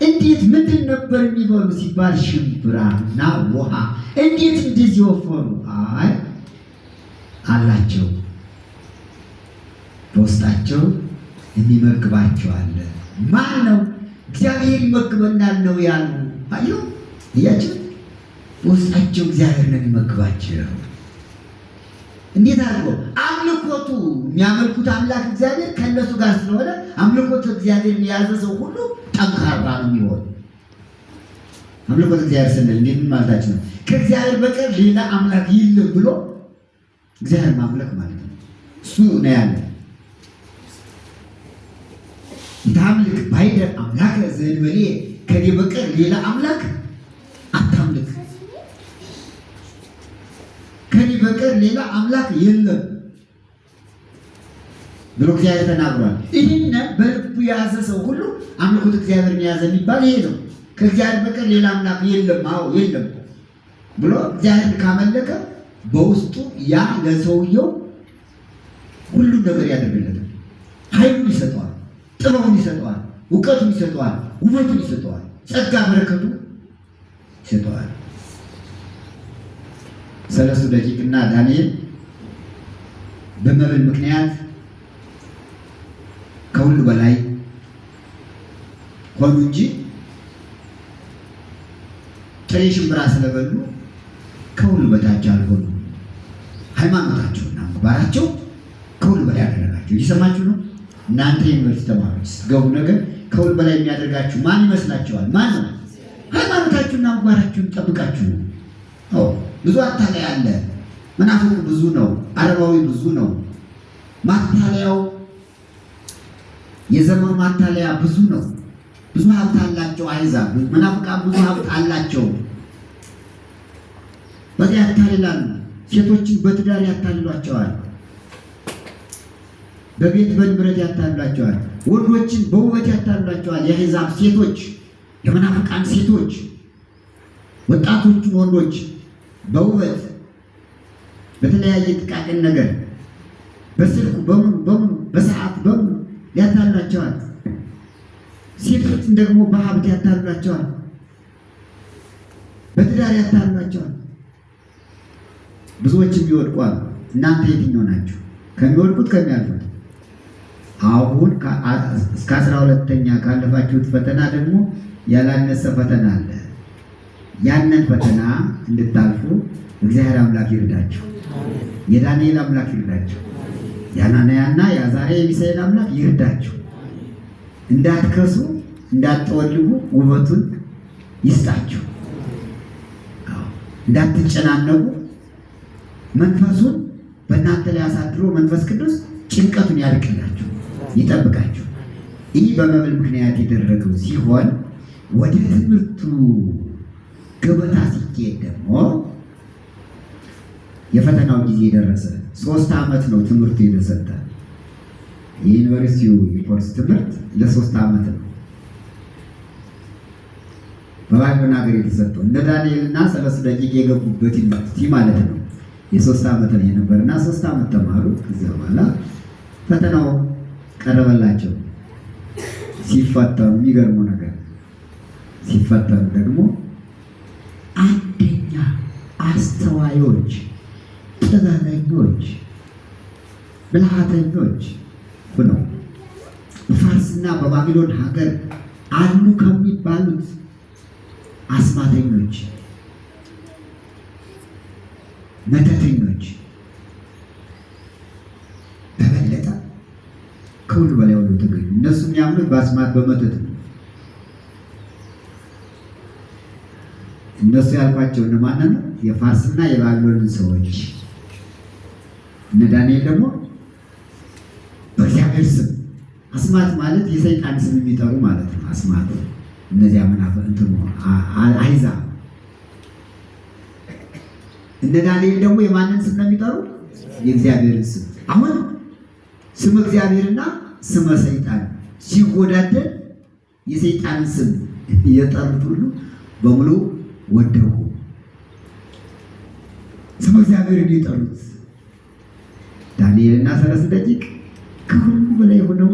እንዴት ምንድን ነበር የሚበሉ ሲባል ሽምብራና ውሃ። እንዴት እንደዚህ ወፈሩ? አይ አላቸው፣ በውስጣቸው የሚመግባቸው አለ። ማን ነው? እግዚአብሔር ይመግበናል ነው ያሉ። አዩ እያቸው በውስጣቸው እግዚአብሔር ነው የሚመግባቸው። እንዴት አድርጎ? አምልኮቱ የሚያመልኩት አምላክ እግዚአብሔር ከእነሱ ጋር ስለሆነ አምልኮት እግዚአብሔርን የያዘ ሰው ሁሉ ጠንካራ ነው የሚሆን። አምልኮት እግዚአብሔር ስንል እንዴት ምን ማለታችን ነው? ከእግዚአብሔር በቀር ሌላ አምላክ የለም ብሎ እግዚአብሔር ማምለክ ማለት ነው። እሱ ነው ያለ። ታምልክ ባይደ አምላክ ዘእንበሌ፣ ከኔ በቀር ሌላ አምላክ አታምልክ፣ ከኔ በቀር ሌላ አምላክ የለም። ብሎ እግዚአብሔር ተናግሯል። ይህን በልቡ የያዘ ሰው ሁሉ አምልኮት እግዚአብሔርን የያዘ የሚባል ይሄ ነው። ከእግዚአብሔር በቀር ሌላ አምላክ የለም፣ አዎ የለም ብሎ እግዚአብሔርን ካመለከ በውስጡ ያ ለሰውየው ሁሉን ነገር ያደርግለታል። ኃይሉን ይሰጠዋል፣ ጥበቡን ይሰጠዋል፣ እውቀቱን ይሰጠዋል፣ ውበቱን ይሰጠዋል፣ ጸጋ በረከቱ ይሰጠዋል። ሰለስቱ ደቂቅና ዳንኤል በመብል ምክንያት ከሁሉ በላይ ሆኑ እንጂ ጥሬ ሽምብራ ስለበሉ ከሁሉ በታች አልሆኑ። ሃይማኖታቸውና ምግባራቸው ከሁሉ በላይ አደረጋቸው። እየሰማችሁ ነው? እናንተ የዩኒቨርሲቲ ተማሪዎች ስትገቡ ነገር ከሁሉ በላይ የሚያደርጋችሁ ማን ይመስላችኋል? ማን ነው? ሃይማኖታችሁና ምግባራችሁን ጠብቃችሁ ነው። አዎ ብዙ አታላይ አለ። መናፍቁ ብዙ ነው። አረባዊ ብዙ ነው። ማታለያው የዘመኑ ማታለያ ብዙ ነው። ብዙ ሀብት አላቸው አሕዛብ፣ መናፍቃን ብዙ ሀብት አላቸው። በዚያ ያታልላሉ። ሴቶችን በትዳር ያታልሏቸዋል። በቤት በንብረት ያታልሏቸዋል። ወንዶችን በውበት ያታልሏቸዋል። የአሕዛብ ሴቶች፣ የመናፍቃን ሴቶች፣ ወጣቶቹን ወንዶች በውበት በተለያየ ጥቃቅን ነገር በስልኩ በምኑ በምኑ በሰዓት በምኑ ያታልሏቸዋል። ሴቶችን ደግሞ በሀብት ያታልሏቸዋል። በትዳር ያታልሏቸዋል። ብዙዎችም ይወድቋል። እናንተ የትኛው ናችሁ? ከሚወድቁት ከሚያልፉት? አሁን እስከ 12ኛ ካለፋችሁት ፈተና ደግሞ ያላነሰ ፈተና አለ። ያንን ፈተና እንድታልፉ እግዚአብሔር አምላክ ይርዳችሁ። የዳንኤል አምላክ ይርዳችሁ። የአናንያና የአዛርያ የሚሳኤል አምላክ ይርዳችሁ። እንዳትከሱ እንዳትጠወልጉ ውበቱን ይስጣችሁ። እንዳትጨናነቁ መንፈሱን በእናንተ ላይ አሳድሮ መንፈስ ቅዱስ ጭንቀቱን ያርቅላችሁ፣ ይጠብቃችሁ። ይህ በመብል ምክንያት የደረገው ሲሆን ወደ ትምህርቱ ገበታ ሲኬድ ደግሞ የፈተናው ጊዜ ደረሰ። 3 ዓመት ነው ትምህርቱ የተሰጠ። የዩኒቨርሲቲው የኮርስ ትምህርት ለ3 ዓመት ነው በባቢሎን ሀገር የተሰጠው። እነ ዳንኤልና ሰለስቱ ደቂቅ የገቡበት ዩኒቨርሲቲ ማለት ነው። የ3 ዓመት ነው የነበረና 3 ዓመት ተማሩ። ከዚያ በኋላ ፈተናው ቀረበላቸው። ሲፈተኑ የሚገርመው ነገር ሲፈተኑ ደግሞ አንደኛ አስተዋዮች፣ ጥበበኞች፣ ብልሃተኞች ሆነው በፋርስና በባቢሎን ሀገር አሉ ከሚባሉት አስማተኞች፣ መተተኞች በበለጠ ከሁሉ በላይ ሆነው ተገኙ። እነሱ የሚያምኑት በአስማት በመተት ነው። እነሱ ያልኳቸው እነማን ነው? የፋርስና የባቢሎንን ሰዎች። እነ ዳንኤል ደግሞ በእግዚአብሔር ስም። አስማት ማለት የሰይጣን ስም የሚጠሩ ማለት ነው። አስማት እነዚያ እንትኑ አሕዛብ። እነ ዳንኤል ደግሞ የማንን ስም ነው የሚጠሩ? የእግዚአብሔርን ስም። አሁን ስመ እግዚአብሔርና ስመ ሰይጣን ሲወዳደር የሰይጣንን ስም የጠሩት ሁሉ በሙሉ ወደቁ። ስመ እግዚአብሔርን የጠሩት ዳንኤልና ሰለስቱ ደቂቅ ከሁሉ በላይ ሆነው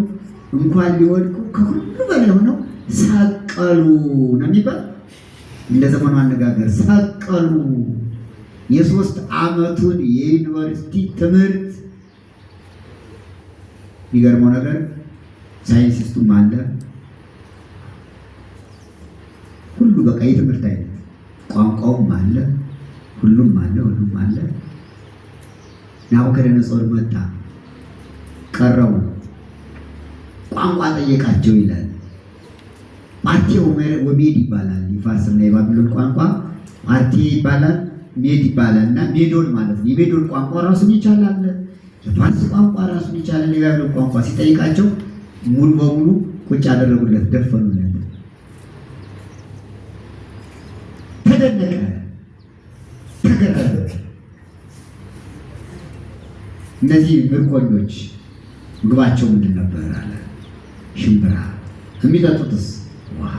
እንኳን ሊወድቁ ከሁሉ በላይ ሆነው ሰቀሉ ነው የሚባል። እንደ ዘመኑ አነጋገር ሰቀሉ። የ3 ዓመቱን የዩኒቨርሲቲ ትምህርት የሚገርመው ነገር ሳይንሲስቱም አለ ሁሉ በቃ የትምህርት አይነት ቋንቋውም አለ ሁሉም አለ ሁሉም አለ። ናቡከደነፆር መጣ፣ ቀረቡ፣ ቋንቋ ጠየቃቸው ይላል። ፓርቴ ወሜድ ይባላል። የፋርስና የባቢሎን ቋንቋ ፓርቴ ይባላል፣ ሜድ ይባላል። እና ሜዶን ማለት ነው። የሜዶን ቋንቋ ራሱን ይቻላል፣ የፋርስ ቋንቋ ራሱን ይቻላል። የባቢሎን ቋንቋ ሲጠይቃቸው ሙሉ በሙሉ ቁጭ አደረጉለት፣ ደፈኑለት። ተደነቀ፣ ተገረመ። እነዚህ ምርኮኞች ምግባቸው ምንድን ነበር አለ? ሽምብራ። የሚጠጡትስ ውሃ።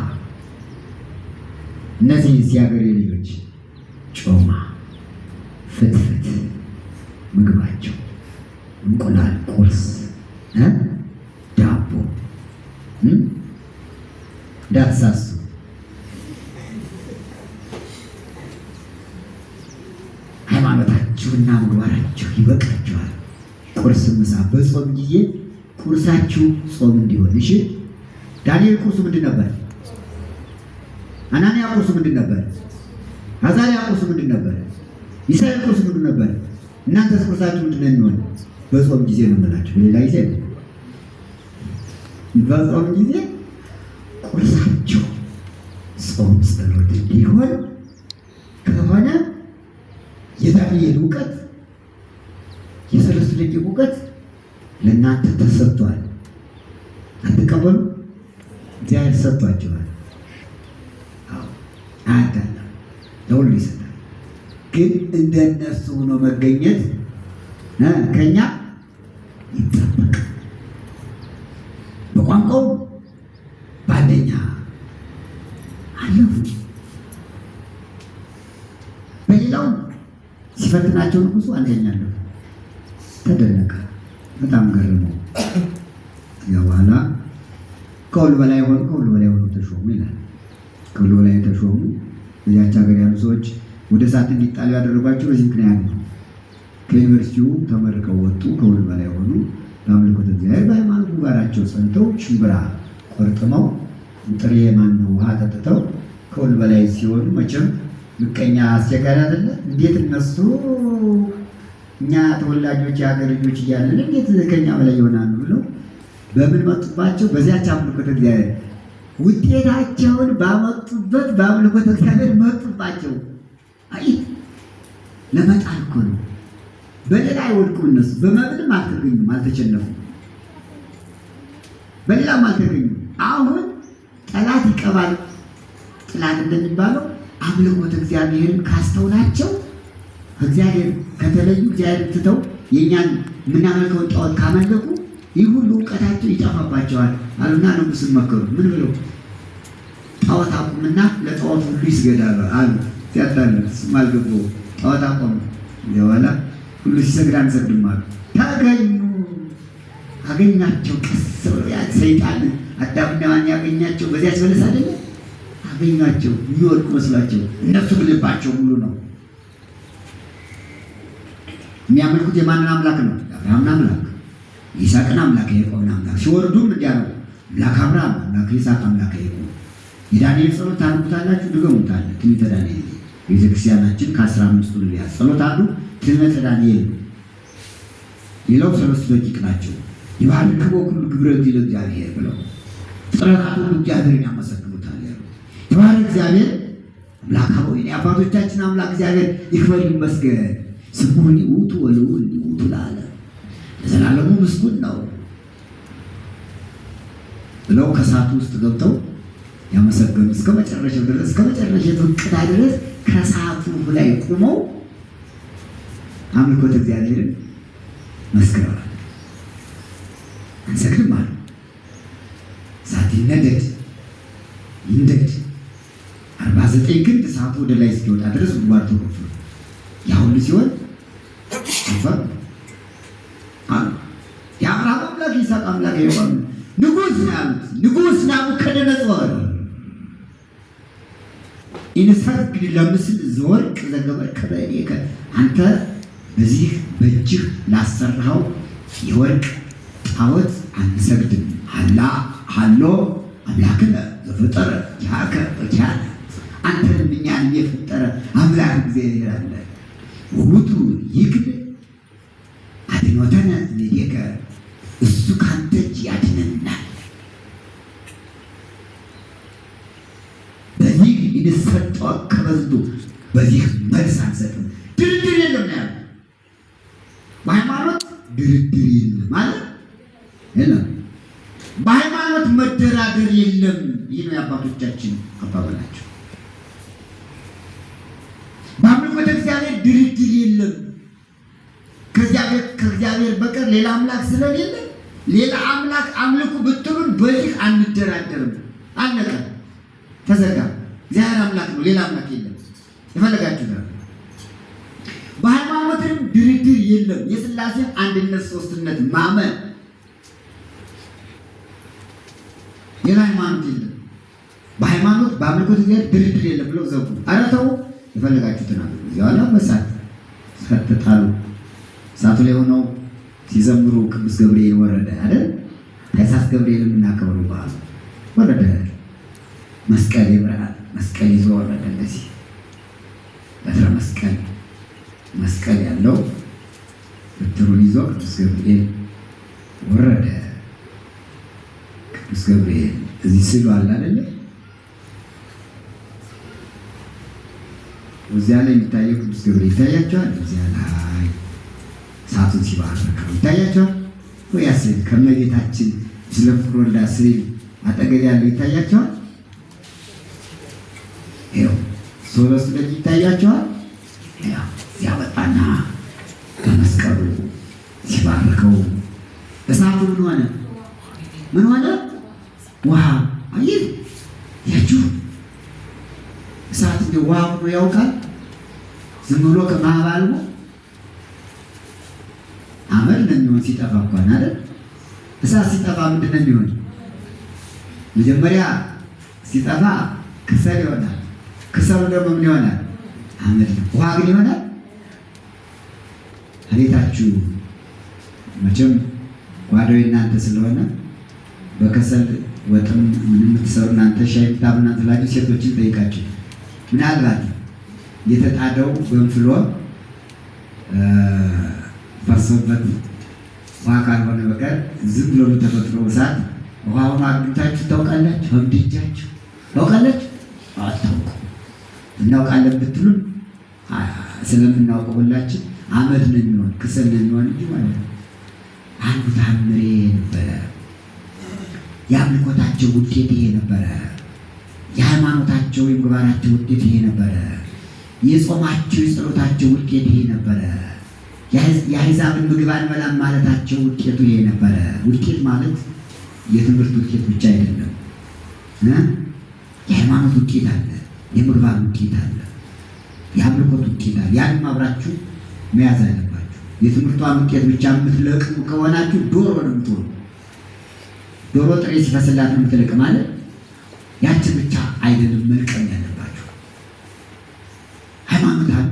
እነዚህ የሀገሬ ልጆች ጮማ፣ ፍትፍት ምግባቸው፣ እንቁላል ቁርስ፣ ዳቦ። እንዳትሳሱ። ሃይማኖታችሁና ምግባራችሁ ይበቃችኋል። ቁርስ፣ ምሳ በጾም ጊዜ ቁርሳችሁ ጾም እንዲሆን። እሺ ዳንኤል ቁርሱ ምንድን ነበር? አናንያ ቁርሱ ምንድን ነበር? አዛርያ ቁርሱ ምንድን ነበር? ሚሳኤል ቁርሱ ምንድን ነበር? እናንተስ ቁርሳችሁ ምንድን ነው የሚሆን? በጾም ጊዜ ነው የምላችሁ፣ በሌላ ጊዜ ነው። በጾም ጊዜ ቁርሳችሁ ጾም ጸሎት እንዲሆን ከሆነ የዳንኤል እውቀት የሰለስቱ ደቂቅ እውቀት ለእናንተ ተሰጥቷል። አትቀበሉ? እግዚአብሔር ሰጥቷችኋል። አዎ አያዳላም፣ ለሁሉ ይሰጣል። ግን እንደነሱ ሆኖ መገኘት ከኛ ይጠበቃል። በቋንቋው በአንደኛ አለፉ። በሌላው ሲፈትናቸው ንጉሱ አንደኛ አለፉ። ተደነቀ፣ በጣም ገረመው። ከዚያ በኋላ ከሁሉ በላይ ሆኑ፣ ከሁሉ በላይ ሆነው ተሾሙ ይላል። ከሁሉ በላይ ተሾሙ። በዚያች ሀገር ያሉ ሰዎች ወደ እሳት እንዲጣሉ ያደረጓቸው በዚህ ምክንያት ነው። ከዩኒቨርሲቲው ተመርቀው ወጡ፣ ከሁሉ በላይ ሆኑ። በአምልኮተ እግዚአብሔር በሃይማኖት ምግባራቸው ጸንተው ሽምብራ ቆርጥመው ጥሬ ማነው ውሃ ጠጥተው ከሁሉ በላይ ሲሆኑ መቼም ምቀኛ አስቸጋሪ አይደለ? እንዴት እነሱ እኛ ተወላጆች የሀገር ልጆች እያለን እንዴት ከኛ በላይ ይሆናሉ ብለው በምን መጡባቸው? በዚያች አምልኮተ እግዚአብሔር ውጤታቸውን ባመጡበት በአምልኮተ እግዚአብሔር መጡባቸው። አይ ለመጣል እኮ ነው። በሌላ አይወድቁም እነሱ። በመብልም አልተገኙም፣ አልተቸነፉም። በሌላም አልተገኙም። አሁን ጠላት ይቀባል ጥላት እንደሚባለው አምልኮተ እግዚአብሔርን ካስተውናቸው ከእግዚአብሔር ከተለዩ እግዚአብሔር ትተው የእኛን የምናመልከውን ጣዖት ካመለኩ ይህ ሁሉ እውቀታቸው ይጠፋባቸዋል አሉና ንጉሥን መከሩ። ምን ብለው? ጣዖት አቁምና ለጣዖት ሁሉ ይስገዳሉ አሉ። ሲያታሉ እሱም አልገባውም። ጣዖት አቆሙ። በኋላ ሁሉ ሲሰግድ አንሰግድም አሉ። ተገኙ። አገኛቸው። ቀስ ብለው ያ ሰይጣን አዳምና ሔዋን ያገኛቸው በዚያች በለስ አይደለ? አገኟቸው። የሚወድቁ መስሏቸው፣ እነሱ ግን ልባቸው ሙሉ ነው። የሚያመልኩት የማንን አምላክ ነው? የአብርሃምን አምላክ፣ የይስሐቅን አምላክ፣ የያዕቆብን አምላክ። ሲወርዱም እንዲያ ነው። አምላክ አብርሃም፣ አምላክ ይስሐቅ፣ አምላክ ያዕቆብ። የዳንኤል ጸሎት ታነቡታላችሁ፣ ድገሙታል። ትንቢተ ዳንኤል ቤተክርስቲያናችን ከ15ቱ ነቢያት ጸሎት አንዱ ትንቢተ ዳንኤል ነው። ሌላው ሰለስቱ ደቂቅ ናቸው። ይባርክዎ ኩሉ ግብረ እግዚእ ለእግዚአብሔር ብለው ፍጥረታት ሁሉ እግዚአብሔርን ያመሰግኑታል ያሉት። ይባርክ እግዚአብሔር አምላክ አበዊነ የአባቶቻችን አምላክ እግዚአብሔር ይክበር ይመስገን። ስሙን ውእቱ ወልዑል ውእቱ ለዓለም ለዘላለሙ ምስጉን ነው ብለው ከእሳቱ ውስጥ ገብተው ያመሰገኑ እስከ መጨረሻው ድረስ እስከ መጨረሻው እቅዳ ድረስ ከእሳቱ ላይ ቆመው አምልኮተ እግዚአብሔርን መስክረዋል። አንሰግድም አሉ። እሳት ይነደድ ይንደድ 49 ክንድ እሳቱ ወደ ላይ እስኪወጣ ድረስ ጉድጓድ ተቆፍሮ ያ ሁሉ ሲሆን አፈር አሉ። የአብርሃም አምላክ የይስሐቅ አምላክ የያዕቆብ ንጉሥ ነው ያሉት። ንጉሥ ናቡከደነፆር ኢንሰግድ ለምስል ዘወርቅ ዘገበርከ በእዴከ፣ አንተ በዚህ በእጅህ ላሰራኸው የወርቅ ጣዖት አንሰግድም። ሀላ ሀሎ አምላክነ ዘፈጠረ ኪያከ ወኪያነ፣ አንተንም እኛንም የፈጠረ አምላክ እግዚአብሔር አለ። ውእቱ ይክል አድኅኖተነ እምኔከ፣ እሱ ካንተ እጅ ያድነናል። በዚህ ይንሰጠው ከበዝቱ በዚህ መልስ አንሰጥም። ድርድር የለም ነው ያለው። በሃይማኖት ድርድር የለም ማለት የለም። በሃይማኖት መደራደር የለም። ይህ ነው የአባቶቻችን አባባላቸው። በአምልኮተ እግዚአብሔር ድርድር የለም። ከእግዚአብሔር በቀር ሌላ አምላክ ስለሌለ ሌላ አምላክ አምልኩ ብትሉን በዚህ አንደራደርም። አለቀ፣ ተዘጋ። እግዚአብሔር አምላክ ነው፣ ሌላ አምላክ የለም። የፈለጋችሁ ነው። በሃይማኖትም ድርድር የለም። የሥላሴን አንድነት ሶስትነት ማመን ሌላ ሃይማኖት የለም። በሃይማኖት በአምልኮት እግዚአብሔር ድርድር የለም ብለው ዘጉ። ኧረ ተው፣ የፈለጋችሁትን አድርጉ። እዚያው በሳት ተጣሉ። እሳቱ ላይ ሆነው ሲዘምሩ ቅዱስ ገብርኤል ወረደ አይደል? ታኅሳስ ገብርኤል የምናከብረው በዓሉ ወረደ። መስቀል የብርሃን መስቀል ይዞ ወረደ። እንደዚህ በትረ መስቀል መስቀል ያለው በትሩን ይዞ ቅዱስ ገብርኤል ወረደ። ቅዱስ ገብርኤል እዚህ ስዕሉ አለ አይደለ? እዚያ ላይ የሚታየው ቅዱስ ገብርኤል ይታያቸዋል። እዚያ ላይ እሳቱን ሲባርከው ይታያቸዋል። ያ ስዕል ከእመቤታችን ስለ ፍቅር ወልዳ ስዕል አጠገብ ያለው ይታያቸዋል። ይኸው ሶስቱ ደጅ ይታያቸዋል። ያወጣና በመስቀሉ ሲባርከው እሳቱ ምን ሆነ? ምን ሆነ? ውሃ። አየህ ያችሁ እሳት እንደ ውሃ ሆኖ ያውቃል? ዝም ብሎ ከማባልሞ አመድ ነው የሚሆን ሲጠፋ እንኳን አይደል? እሳት ሲጠፋ ምንድን ነው የሚሆን? መጀመሪያ ሲጠፋ ክሰል ይሆናል። ክሰሉ ደግሞ ምን ይሆናል? አመድ ነው። ውሃ ግን ይሆናል። አቤታችሁ መቼም ጓዳው እናንተ ስለሆነ በከሰል ወጥም ምንም የምትሰሩ እናንተ ሻይ ምታም እናንተ ላችሁ ሴቶችን ጠይቃችሁ ምናልባት የተጣደው ገንፍሎ ፈርሶበት ውሃ ካልሆነ በቀር ዝም ብሎ ተፈጥሮ እሳት ውሃ ሆኖ አግኝታችሁ ታውቃላችሁ? በምድጃችሁ ታውቃላችሁ? አታውቁ። እናውቃለን ብትሉን ስለምናውቀው ሁላችን አመድ ነው የሚሆን ክሰል ነው የሚሆን እንጂ ማለት ነው። አንዱ ታምሬ ነበረ። የአምልኮታቸው ውጤት ይሄ ነበረ። የሃይማኖታቸው የምግባራቸው ውጤት ይሄ ነበረ። የጾማቸው የጸሎታቸው ውጤት ይሄ ነበረ። የአሕዛብን ምግብ አንበላም ማለታቸው ውጤቱ ይሄ ነበረ። ውጤት ማለት የትምህርት ውጤት ብቻ አይደለም። የሃይማኖት ውጤት አለ፣ የምግባር ውጤት አለ፣ የአምልኮት ውጤት አለ። ያንም አብራችሁ መያዝ አለባችሁ። የትምህርቷን ውጤት ብቻ የምትለቅሙ ከሆናችሁ ዶሮ ነው የምትሆኑ። ዶሮ ጥሬ ሲፈስላት ነው የምትለቅ ማለት ያችን ብቻ አይደለም መልቀም ያለባችሁ። ሃይማኖታን፣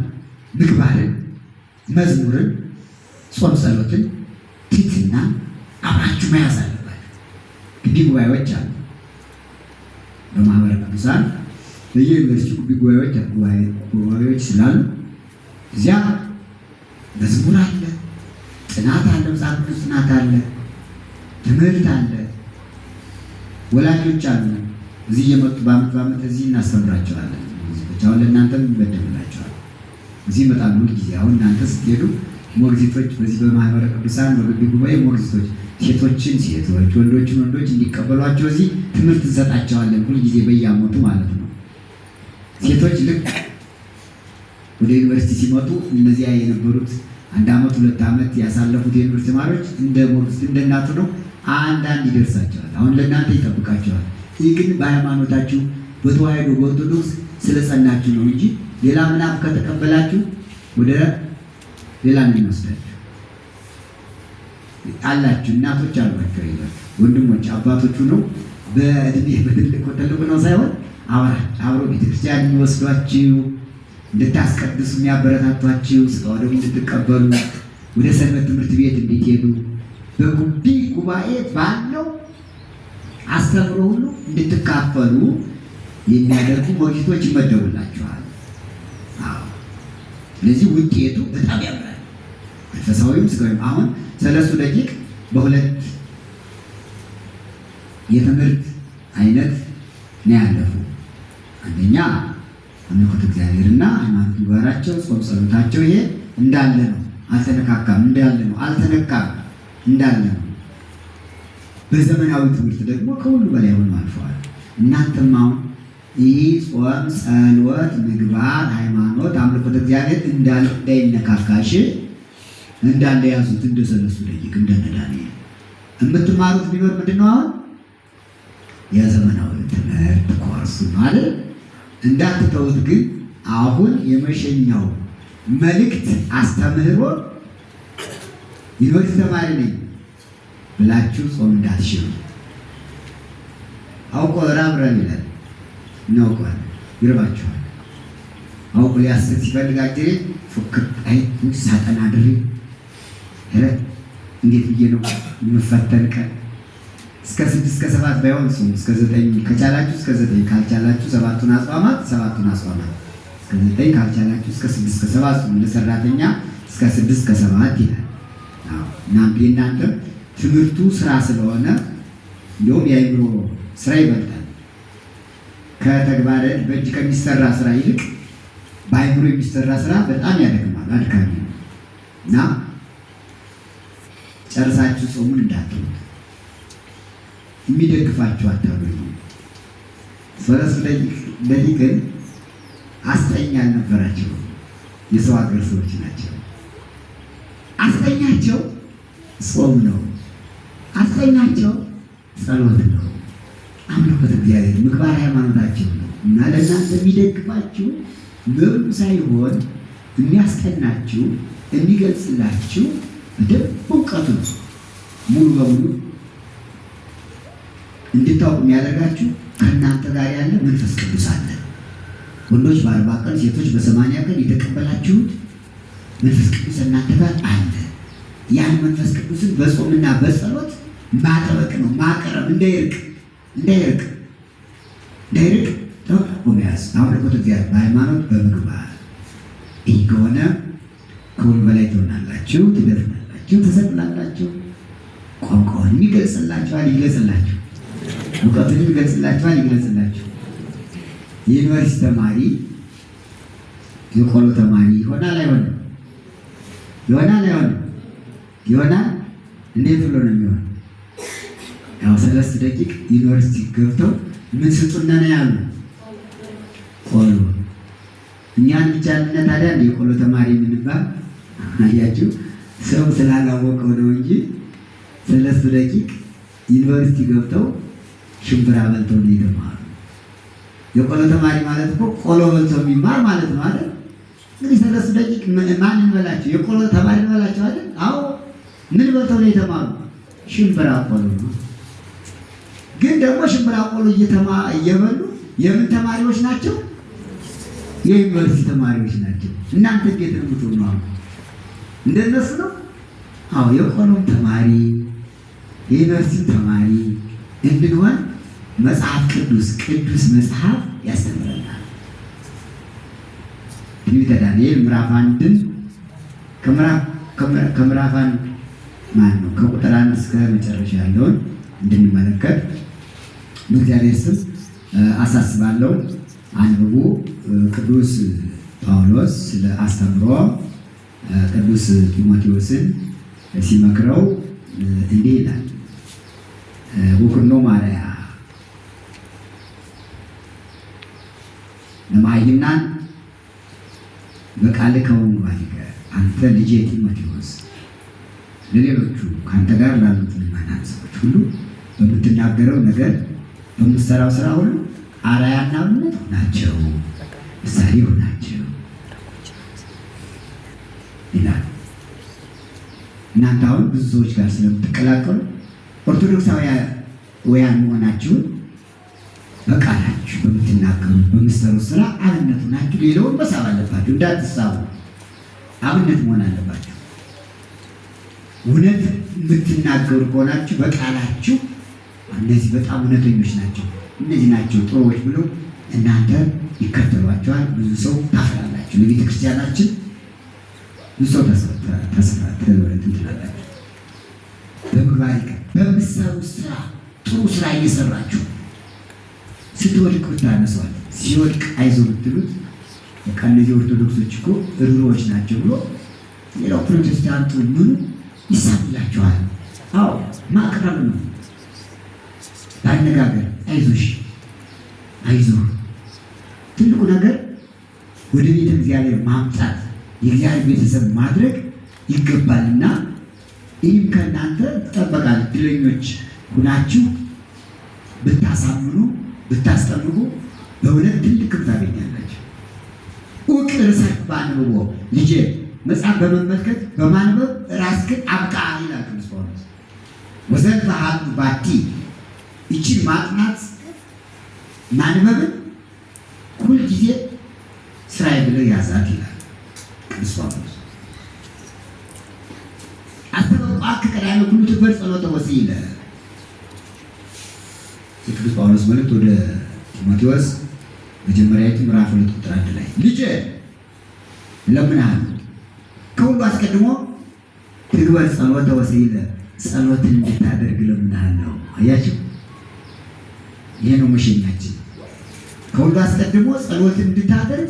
ምግባርን፣ መዝሙርን፣ ጾም ጸሎትን፣ ትሕትና አብራችሁ መያዝ አለባችሁ። ግቢ ጉባኤዎች አሉ። በማህበረ ቅዱሳን በየዩኒቨርሲቲው ግቢ ጉባኤዎች ጉባኤዎች ስላሉ እዚያ መዝሙር አለ፣ ጥናት አለ፣ መጽሐፍ ቅዱስ ጥናት አለ፣ ትምህርት አለ። ወላጆች አሉ እዚህ እየመጡ በዓመት በዓመት እዚህ እናስተምራቸዋለን። አሁን ለእናንተም ይመደብላቸዋል። እዚህ ይመጣሉ ሁልጊዜ። አሁን እናንተ ስትሄዱ ሞግዚቶች በዚህ በማህበረ ቅዱሳን በግቢ ጉባኤ ሞግዚቶች ሴቶችን ሴቶች ወንዶችን ወንዶች እንዲቀበሏቸው እዚህ ትምህርት እንሰጣቸዋለን ሁልጊዜ በየዓመቱ ማለት ነው። ሴቶች ልክ ወደ ዩኒቨርሲቲ ሲመጡ እነዚያ የነበሩት አንድ ዓመት ሁለት ዓመት ያሳለፉት የዩኒቨርሲቲ ተማሪዎች እንደ ሞግዚት እንደ እናቱ ነው አንዳንድ ይደርሳቸዋል። አሁን ለእናንተ ይጠብቃቸዋል። ይህ ግን በሃይማኖታችሁ በተዋሕዶ በኦርቶዶክስ ስለጸናችሁ ነው እንጂ ሌላ ምናምን ከተቀበላችሁ ወደ ሌላ ነው የሚወስዳችሁ። አላችሁ እናቶች አሏችሁ፣ አይዟችሁ ወንድሞች አባቶቹ ነው በእድሜ በትልቅ ትልቁ ነው ሳይሆን አብሮ ቤተክርስቲያን የሚወስዷችሁ እንድታስቀድሱ የሚያበረታቷችሁ ሥጋ ወደሙ እንድትቀበሉ ወደ ሰንበት ትምህርት ቤት እንድትሄዱ በግቢ ጉባኤ ባለው አስተምሮ ሁሉ እንድትካፈሉ የሚያደርጉ ሞግዚቶች ይመደቡላችኋል። አዎ፣ ስለዚህ ውጤቱ በጣም ያምራል። መንፈሳዊም ስጋዊም። አሁን ሰለስቱ ደቂቅ በሁለት የትምህርት አይነት ነው ያለፉ። አንደኛ አምልኮተ እግዚአብሔርና ሃይማኖት ምግባራቸው፣ ጾም ጸሎታቸው ይሄ እንዳለ ነው፣ አልተነካካም። እንዳለ ነው፣ አልተነካም፣ እንዳለ ነው። በዘመናዊ ትምህርት ደግሞ ከሁሉ በላይ ሆኖ አልፈዋል። እናንተም አሁን ይህ ጾም፣ ጸሎት፣ ምግባር፣ ሃይማኖት፣ አምልኮተ እግዚአብሔር እንዳለ እንዳይነካካሽ እንዳለ ያዙት። እንደ ሰለስቱ ደቂቅ እንደነ ዳንኤል የምትማሩት ቢኖር ምንድን ነው? አሁን የዘመናዊ ትምህርት ኮርሱ ማለት እንዳትተውት። ግን አሁን የመሸኛው መልእክት አስተምህሮ ዩኒቨርሲቲ ተማሪ ነኝ ብላችሁ ጾም እንዳትሽሩ። አውቆ ራብ ይላል፣ እናውቀዋለን። ይርባችኋል። አውቆ ሊያስት ሲፈልግ አጅሬ ፉክር አይ ሳጠና ድሬ ኧረ እንዴት ብዬ ነው የምፈተን ቀን እስከ 6 እስከ 7 ባይሆን ጾም እስከ 9 ከቻላችሁ እስከ 9 ካልቻላችሁ ሰባቱን አጽዋማት እስከ 9 ካልቻላችሁ እስከ 6 እስከ 7 ጾም። ለሰራተኛ እስከ 6 እስከ 7 ይላል። አዎ እናንተ የእናንተም ትምህርቱ ስራ ስለሆነ እንደውም የአእምሮ ስራ ይበልጣል። ከተግባር በእጅ ከሚሰራ ስራ ይልቅ በአእምሮ የሚሰራ ስራ በጣም ያደክማል፣ አድካሚ ነው እና ጨርሳችሁ ጾሙን እንዳትሉት። የሚደግፋችሁ አታገኙ። ሰለስቱ ደቂቅን አስጠኛ አልነበራቸው፣ የሰው ሀገር ሰዎች ናቸው። አስጠኛቸው ጾም ነው። አስጠኛቸው ጸሎት ነው። አምልኮት እግዚአብሔር ምግባር ሃይማኖታቸው ነው እና ለእናንተ የሚደግፋችሁ መብሉ ሳይሆን የሚያስጠናችሁ የሚገልጽላችሁ በደንብ እውቀቱ ሙሉ በሙሉ እንድታውቁ የሚያደርጋችሁ ከእናንተ ጋር ያለ መንፈስ ቅዱስ አለ። ወንዶች በ40 ቀን ሴቶች በ80 ቀን የተቀበላችሁት መንፈስ ቅዱስ እናንተ ጋር አለ። ያን መንፈስ ቅዱስን በጾምና በጸሎት ማጥበቅ ነው፣ ማቅረብ እንዳይርቅ እንዳይርቅ እንዳይርቅ ጠብቆ መያዝ አምልኮተ እግዚአብሔር በሃይማኖት በምግባር። ይህ ከሆነ ከሁሉ በላይ ትሆናላችሁ፣ ትደፍናላችሁ፣ ትሰቅላላችሁ። ቋንቋውንም ይገልጽላችኋል፣ ይግለጽላችሁ። እውቀቱንም ይገልጽላችኋል፣ ይግለጽላችሁ። የዩኒቨርሲቲ ተማሪ የቆሎ ተማሪ ይሆናል አይሆንም? ይሆናል አይሆንም? ይሆናል። እንዴት ብሎ ነው የሚሆን? ያው ሰለስት ደቂቅ ዩኒቨርሲቲ ገብተው ምን ስጡነ ነው ያሉ? ቆሎ። እኛን ብቻ ታዲያ እንደ የቆሎ ተማሪ የምንባል አያችሁ፣ ሰው ስላላወቀው ነው እንጂ ሰለስቱ ደቂቅ ዩኒቨርሲቲ ገብተው ሽምብራ በልተው ነው የተማሩ። የቆሎ ተማሪ ማለት እኮ ቆሎ በልተው የሚማር ማለት ነው አይደል? እንግዲህ ሰለስቱ ደቂቅ ማን እንበላቸው? የቆሎ ተማሪ እንበላቸው አይደል? አዎ። ምን በልተው ነው የተማሩ? ሽምብራ ቆሎ ነው። ግን ደግሞ ሽምብራ ቆሎ እየበሉ የምን ተማሪዎች ናቸው? የዩኒቨርሲቲ ተማሪዎች ናቸው። እናንተ እንዴት ነው የምትሆኑ? አሁን እንደነሱ ነው? አዎ፣ የቆሎም ተማሪ የዩኒቨርሲቲ ተማሪ እንድንሆን መጽሐፍ ቅዱስ ቅዱስ መጽሐፍ ያስተምረናል። ትንቢተ ዳንኤል ምዕራፍ 1ን ከምዕራፍ 1 ማን ነው ከቁጥር 1 እስከ መጨረሻ ያለውን እንድንመለከት በእግዚአብሔር ስም አሳስባለሁ። አንብቡ። ቅዱስ ጳውሎስ ስለ አስተምሮ ቅዱስ ጢሞቴዎስን ሲመክረው እንዲህ ይላል። ወኩኖ ማርያ ለመሃይምናን በቃልከ ወምግባሪከ፣ አንተ ልጄ ጢሞቴዎስ ለሌሎቹ ከአንተ ጋር ላሉት ምዕመናን ሰዎች ሁሉ በምትናገረው ነገር በምትሰራው ስራ ሁሉ አርአያና አብነት ናቸው፣ ምሳሌ ናቸው ይላል። እናንተ አሁን ብዙ ሰዎች ጋር ስለምትቀላቀሉ ኦርቶዶክሳውያን መሆናችሁን በቃላችሁ በምትናገሩ በምትሰሩት ስራ አብነት ናችሁ። ሌላውን መሳብ አለባችሁ፣ እንዳትሳቡ አብነት መሆን አለባችሁ። እውነት የምትናገሩ ከሆናችሁ በቃላችሁ እነዚህ በጣም እውነተኞች ናቸው፣ እነዚህ ናቸው ጥሩዎች ብሎ እናንተ ይከተሏቸዋል። ብዙ ሰው ታፈራላችሁ። ለቤተ ክርስቲያናችን ብዙ ሰው ትላላችሁ። በምግባር በምትሰሩት ስራ ጥሩ ስራ እየሰራችሁ ስትወድቅ ብታነሷል፣ ሲወድቅ አይዞህ ብትሉት በቃ እነዚህ ኦርቶዶክሶች እኮ እሩሮዎች ናቸው ብሎ ሌላው ፕሮቴስታንቱ ምኑ ይሳብላችኋል። አዎ ማቅረብ ነው። ባነጋገር አይዞሽ አይዞህ። ትልቁ ነገር ወደ ቤተ እግዚአብሔር ማምጣት የእግዚአብሔር ቤተሰብ ማድረግ ይገባልና ይህም ከእናንተ ይጠበቃል። እድለኞች ሁናችሁ ብታሳምኑ ብታስጠምቁ በእውነት ትልቅ ክብር ታገኛላችሁ። እውቅ ርእሰከ በአንብቦ፣ ልጄ መጽሐፍ በመመልከት በማንበብ ራስህን አብቃ ይላል ቅዱስ ጳውሎስ። ወዘልፈ ሀሉ ባቲ፣ ይችን ማጥናት ማንበብን ሁልጊዜ ስራዬ ብለህ ያዛት ይላል ቅዱስ ጳውሎስ። አስተበቋክ ቀዳሚ ኩሉ ትግበር ጸሎተ ወስኢለ። የቅዱስ ጳውሎስ መልእክት ወደ ጢሞቴዎስ መጀመሪያዊቱ ምዕራፍ 2 ቁጥር 1 ላይ ልጄ እለምንሃለሁ ከሁሉ አስቀድሞ ትግበር ጸሎተ ወስኢለ፣ ጸሎትን እንድታደርግ እለምንሃለሁ። አያችሁ፣ ይሄ ነው መሸኛችን። ከሁሉ አስቀድሞ ጸሎትን እንድታደርግ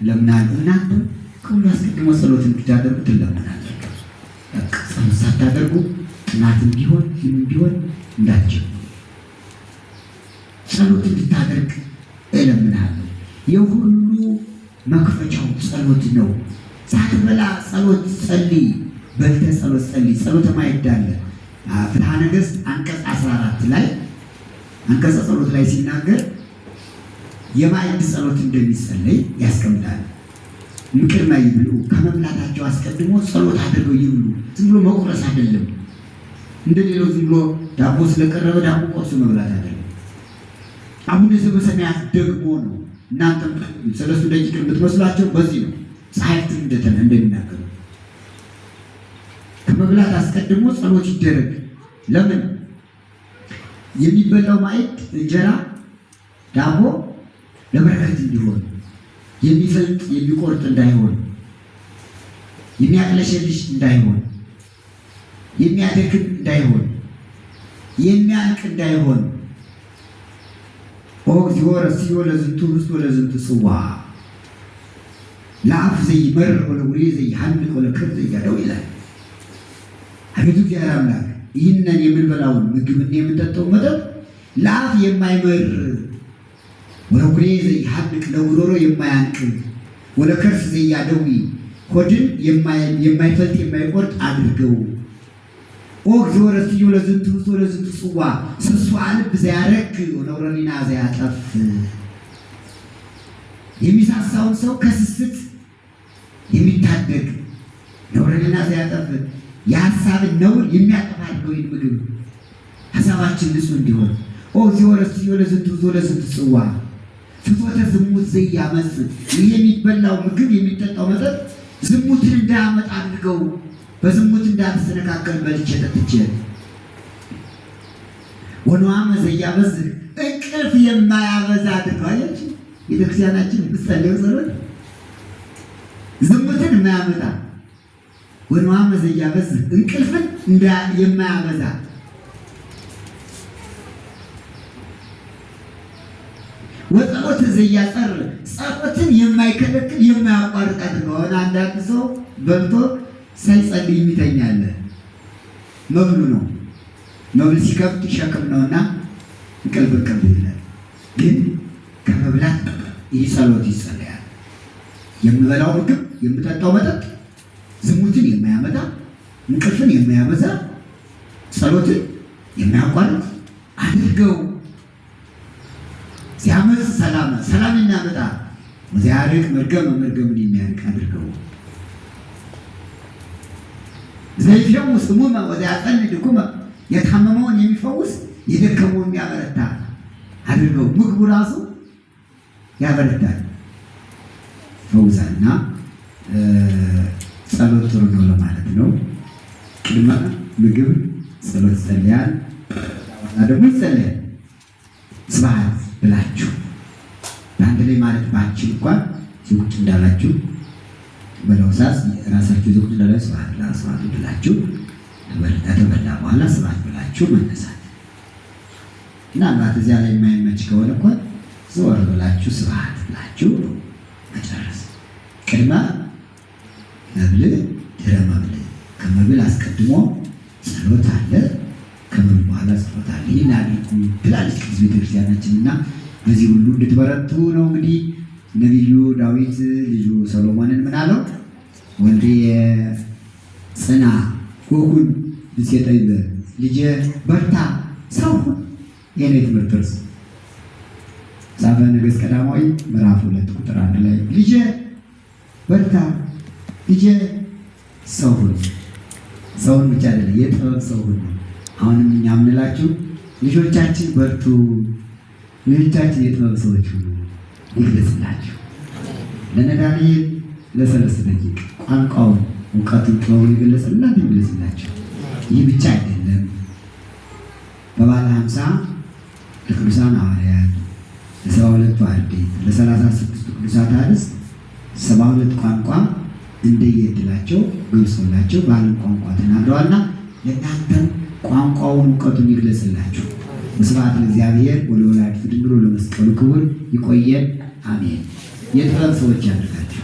እለምንሃለሁ። እናንተም ከሁሉ አስቀድሞ ጸሎትን እንድታደርጉ ትለምናላችሁ። በቃ ጸሎት ሳታደርጉ ጥናትም ቢሆን ምንም ቢሆን እንዳትጀምሩ። ጸሎት እንድታደርግ እለምንሃለሁ። የሁሉ መክፈቻው ጸሎት ነው። ሳትበላ ጸሎት ጸልይ፣ በልተህ ጸሎት ጸልይ። ጸሎተ ማዕድ አለ። ፍትሐ ነገሥት አንቀጽ 14 ላይ አንቀጸ ጸሎት ላይ ሲናገር የማዕድ ጸሎት እንደሚጸለይ ያስቀምጣል። እምቅድመ ይብልዑ፣ ከመብላታቸው አስቀድሞ ጸሎት አድርገው ይብሉ። ዝም ብሎ መቁረስ አይደለም። እንደሌላው ዝም ብሎ ዳቦ ስለቀረበ ዳቦ ቆርሶ መብላት አይደለም። አቡነ ዘበሰማያት ደግሞ ነው። እናንተም ሰለስቱ ደቂቅ የምትመስሏቸው በዚህ ነው። ጸሐፍትም እንደሚናገሩ ከመብላት አስቀድሞ ጸሎት ይደረግ። ለምን? የሚበላው ማዕድ እንጀራ፣ ዳቦ ለበረከት እንዲሆን፣ የሚፈልጥ የሚቆርጥ እንዳይሆን፣ የሚያቅለሸልሽ እንዳይሆን፣ የሚያደክም እንዳይሆን፣ የሚያልቅ እንዳይሆን። ኦ እግዚኦ ረስዮ ለዝንቱ ኅብስት ወለዝንቱ ጽዋ ለአፍ ዘይመርር ወለጉሬ ዘይሐንቅ ወለከብድ ዘያደው ይላል። አቤቱ እግዚአብሔር አምላክ ይህንን የምንበላውን ምግብና የምንጠጣው መጠጥ ለአፍ የማይመር ወለጉሬ ዘይሐንቅ ለጉሮሮ የማያንቅ ወለከርስ ዘያደዊ ሆድን የማይፈልጥ የማይቆርጥ አድርገው። ኦ እግዚኦ ረስዮ ለዝንቱ ኅብስት ወለዝንቱ ጽዋ ስሱዐ ልብ ዘያረክ ወነውረ ሕሊና ዘያጠፍ። የሚሳሳውን ሰው ከስስት የሚታደግ ነውረ ሕሊና ዘያጠፍ የሀሳብን ነውር የሚያጠፋ አድርገው ይህን ምግብ ሀሳባችን ንጹህ እንዲሆን። ኦ እግዚኦ ረስዮ ለዝንቱ ኅብስት ወለዝንቱ ጽዋ ፍትወተ ዝሙት ዘያመጽ፣ ይህ የሚበላው ምግብ የሚጠጣው መጠጥ ዝሙትን እንዳያመጣ አድርገው፣ በዝሙት እንዳትሰነካከል በልቼ ጠጥቼ። ወንዋመ ዘያበዝህ እንቅልፍ የማያበዛ አድርገው። አያችሁ ቤተክርስቲያናችን የምትጸልየው ጸሎት ዝሙትን የማያመጣ ወንዋመ ዘያበዝህ እንቅልፍን የማያበዛ ወጸሎት ዘያጸር ጸሎትን የማይከለክል የማያቋርጥ አድርገው። አሁን አንዳንድ ሰው በልቶ ሳይጸልይ የሚተኛለ መብሉ ነው። መብል ሲከብድ ሸክም ነውና እንቅልፍ እንቅልፍ ይላል። ግን ከመብላት ይህ ጸሎት ይጸለያል። የምበላው ምግብ የምጠጣው መጠጥ ዝሙትን የማያመጣ እንቅልፍን የማያበዛ ጸሎትን የማያቋርጥ አድርገው። ሲያመጽ ሰላም ሰላም የሚያመጣ ወዚያርቅ መርገም መርገምን የሚያርቅ አድርገው። ዘይፈውስ ሕሙመ ወዘያጸንዕ ድኩመ፣ የታመመውን የሚፈውስ የደከመውን የሚያበረታ አድርገው። ምግቡ ራሱ ያበረታል ይፈውሳልና ጸሎት ጥሩ ነው ለማለት ነው። ቅድመ ምግብ ጸሎት ይጸለያል፣ በኋላ ደግሞ ይጸለያል። ስብሐት ብላችሁ በአንድ ላይ ማለት ባችል እንኳን ዝቁጭ እንዳላችሁ በለሆሳስ ራሳችሁ ዝቁጭ እንዳላችሁ ስብሐት ለስብሐት ብላችሁ ከተበላ በኋላ ስብሐት ብላችሁ መነሳት። ምናልባት እዚያ ላይ የማይመች ከሆነ እንኳን ዘወር ብላችሁ ስብሐት ብላችሁ መጨረስ። ቅድመ መብል ድረ መብል፣ ከመብል አስቀድሞ ጸሎት አለ፣ ከመብል በኋላ ጸሎት አለ። ይህን አድርጉ ትላለች ቅድስት ቤተክርስቲያናችን እና በዚህ ሁሉ እንድትበረቱ ነው። እንግዲህ ነቢዩ ዳዊት ልጁ ሰሎሞንን ምን አለው? ወልድየ ጽና ወኩን ብእሴ ጠቢበ ልጄ በርታ ሰው ሁን። ይሄ ነው የትምህርት ርዕስ። መጽሐፈ ነገሥት ቀዳማዊ ምዕራፍ 2 ቁጥር 1 ላይ ልጄ በርታ፣ ልጄ ሰው ሁን። ሰውን ብቻ አይደለም የጥበብ ሰው ሁን። አሁንም እኛ የምንላችሁ ልጆቻችን በርቱ፣ ልጆቻችን የጥበብ ሰዎች ሁኑ ይግለጽላችሁ። ለነዳንኤል ለሰለስቱ ደቂቅ ቋንቋውን እውቀቱን ጥበቡን የገለጸላት ይግለጽላችሁ። ይህ ብቻ አይደለም። በባለ 50 ለቅዱሳን ሐዋርያት ለ72ቱ አርድእት ለ36ቱ ቅዱሳት አንስት 72 ቋንቋ እንደየዕድላቸው ገልጾላቸው በዓለም ቋንቋ ተናግረዋልና ለእናንተም ቋንቋውን እውቀቱን ይግለጽላችሁ። ስብሐት ለእግዚአብሔር ወለወላዲቱ ድንግል ወለመስቀሉ ክቡር። ይቆየን። አሜን። የጥበብ ሰዎች ያድርጋችሁ።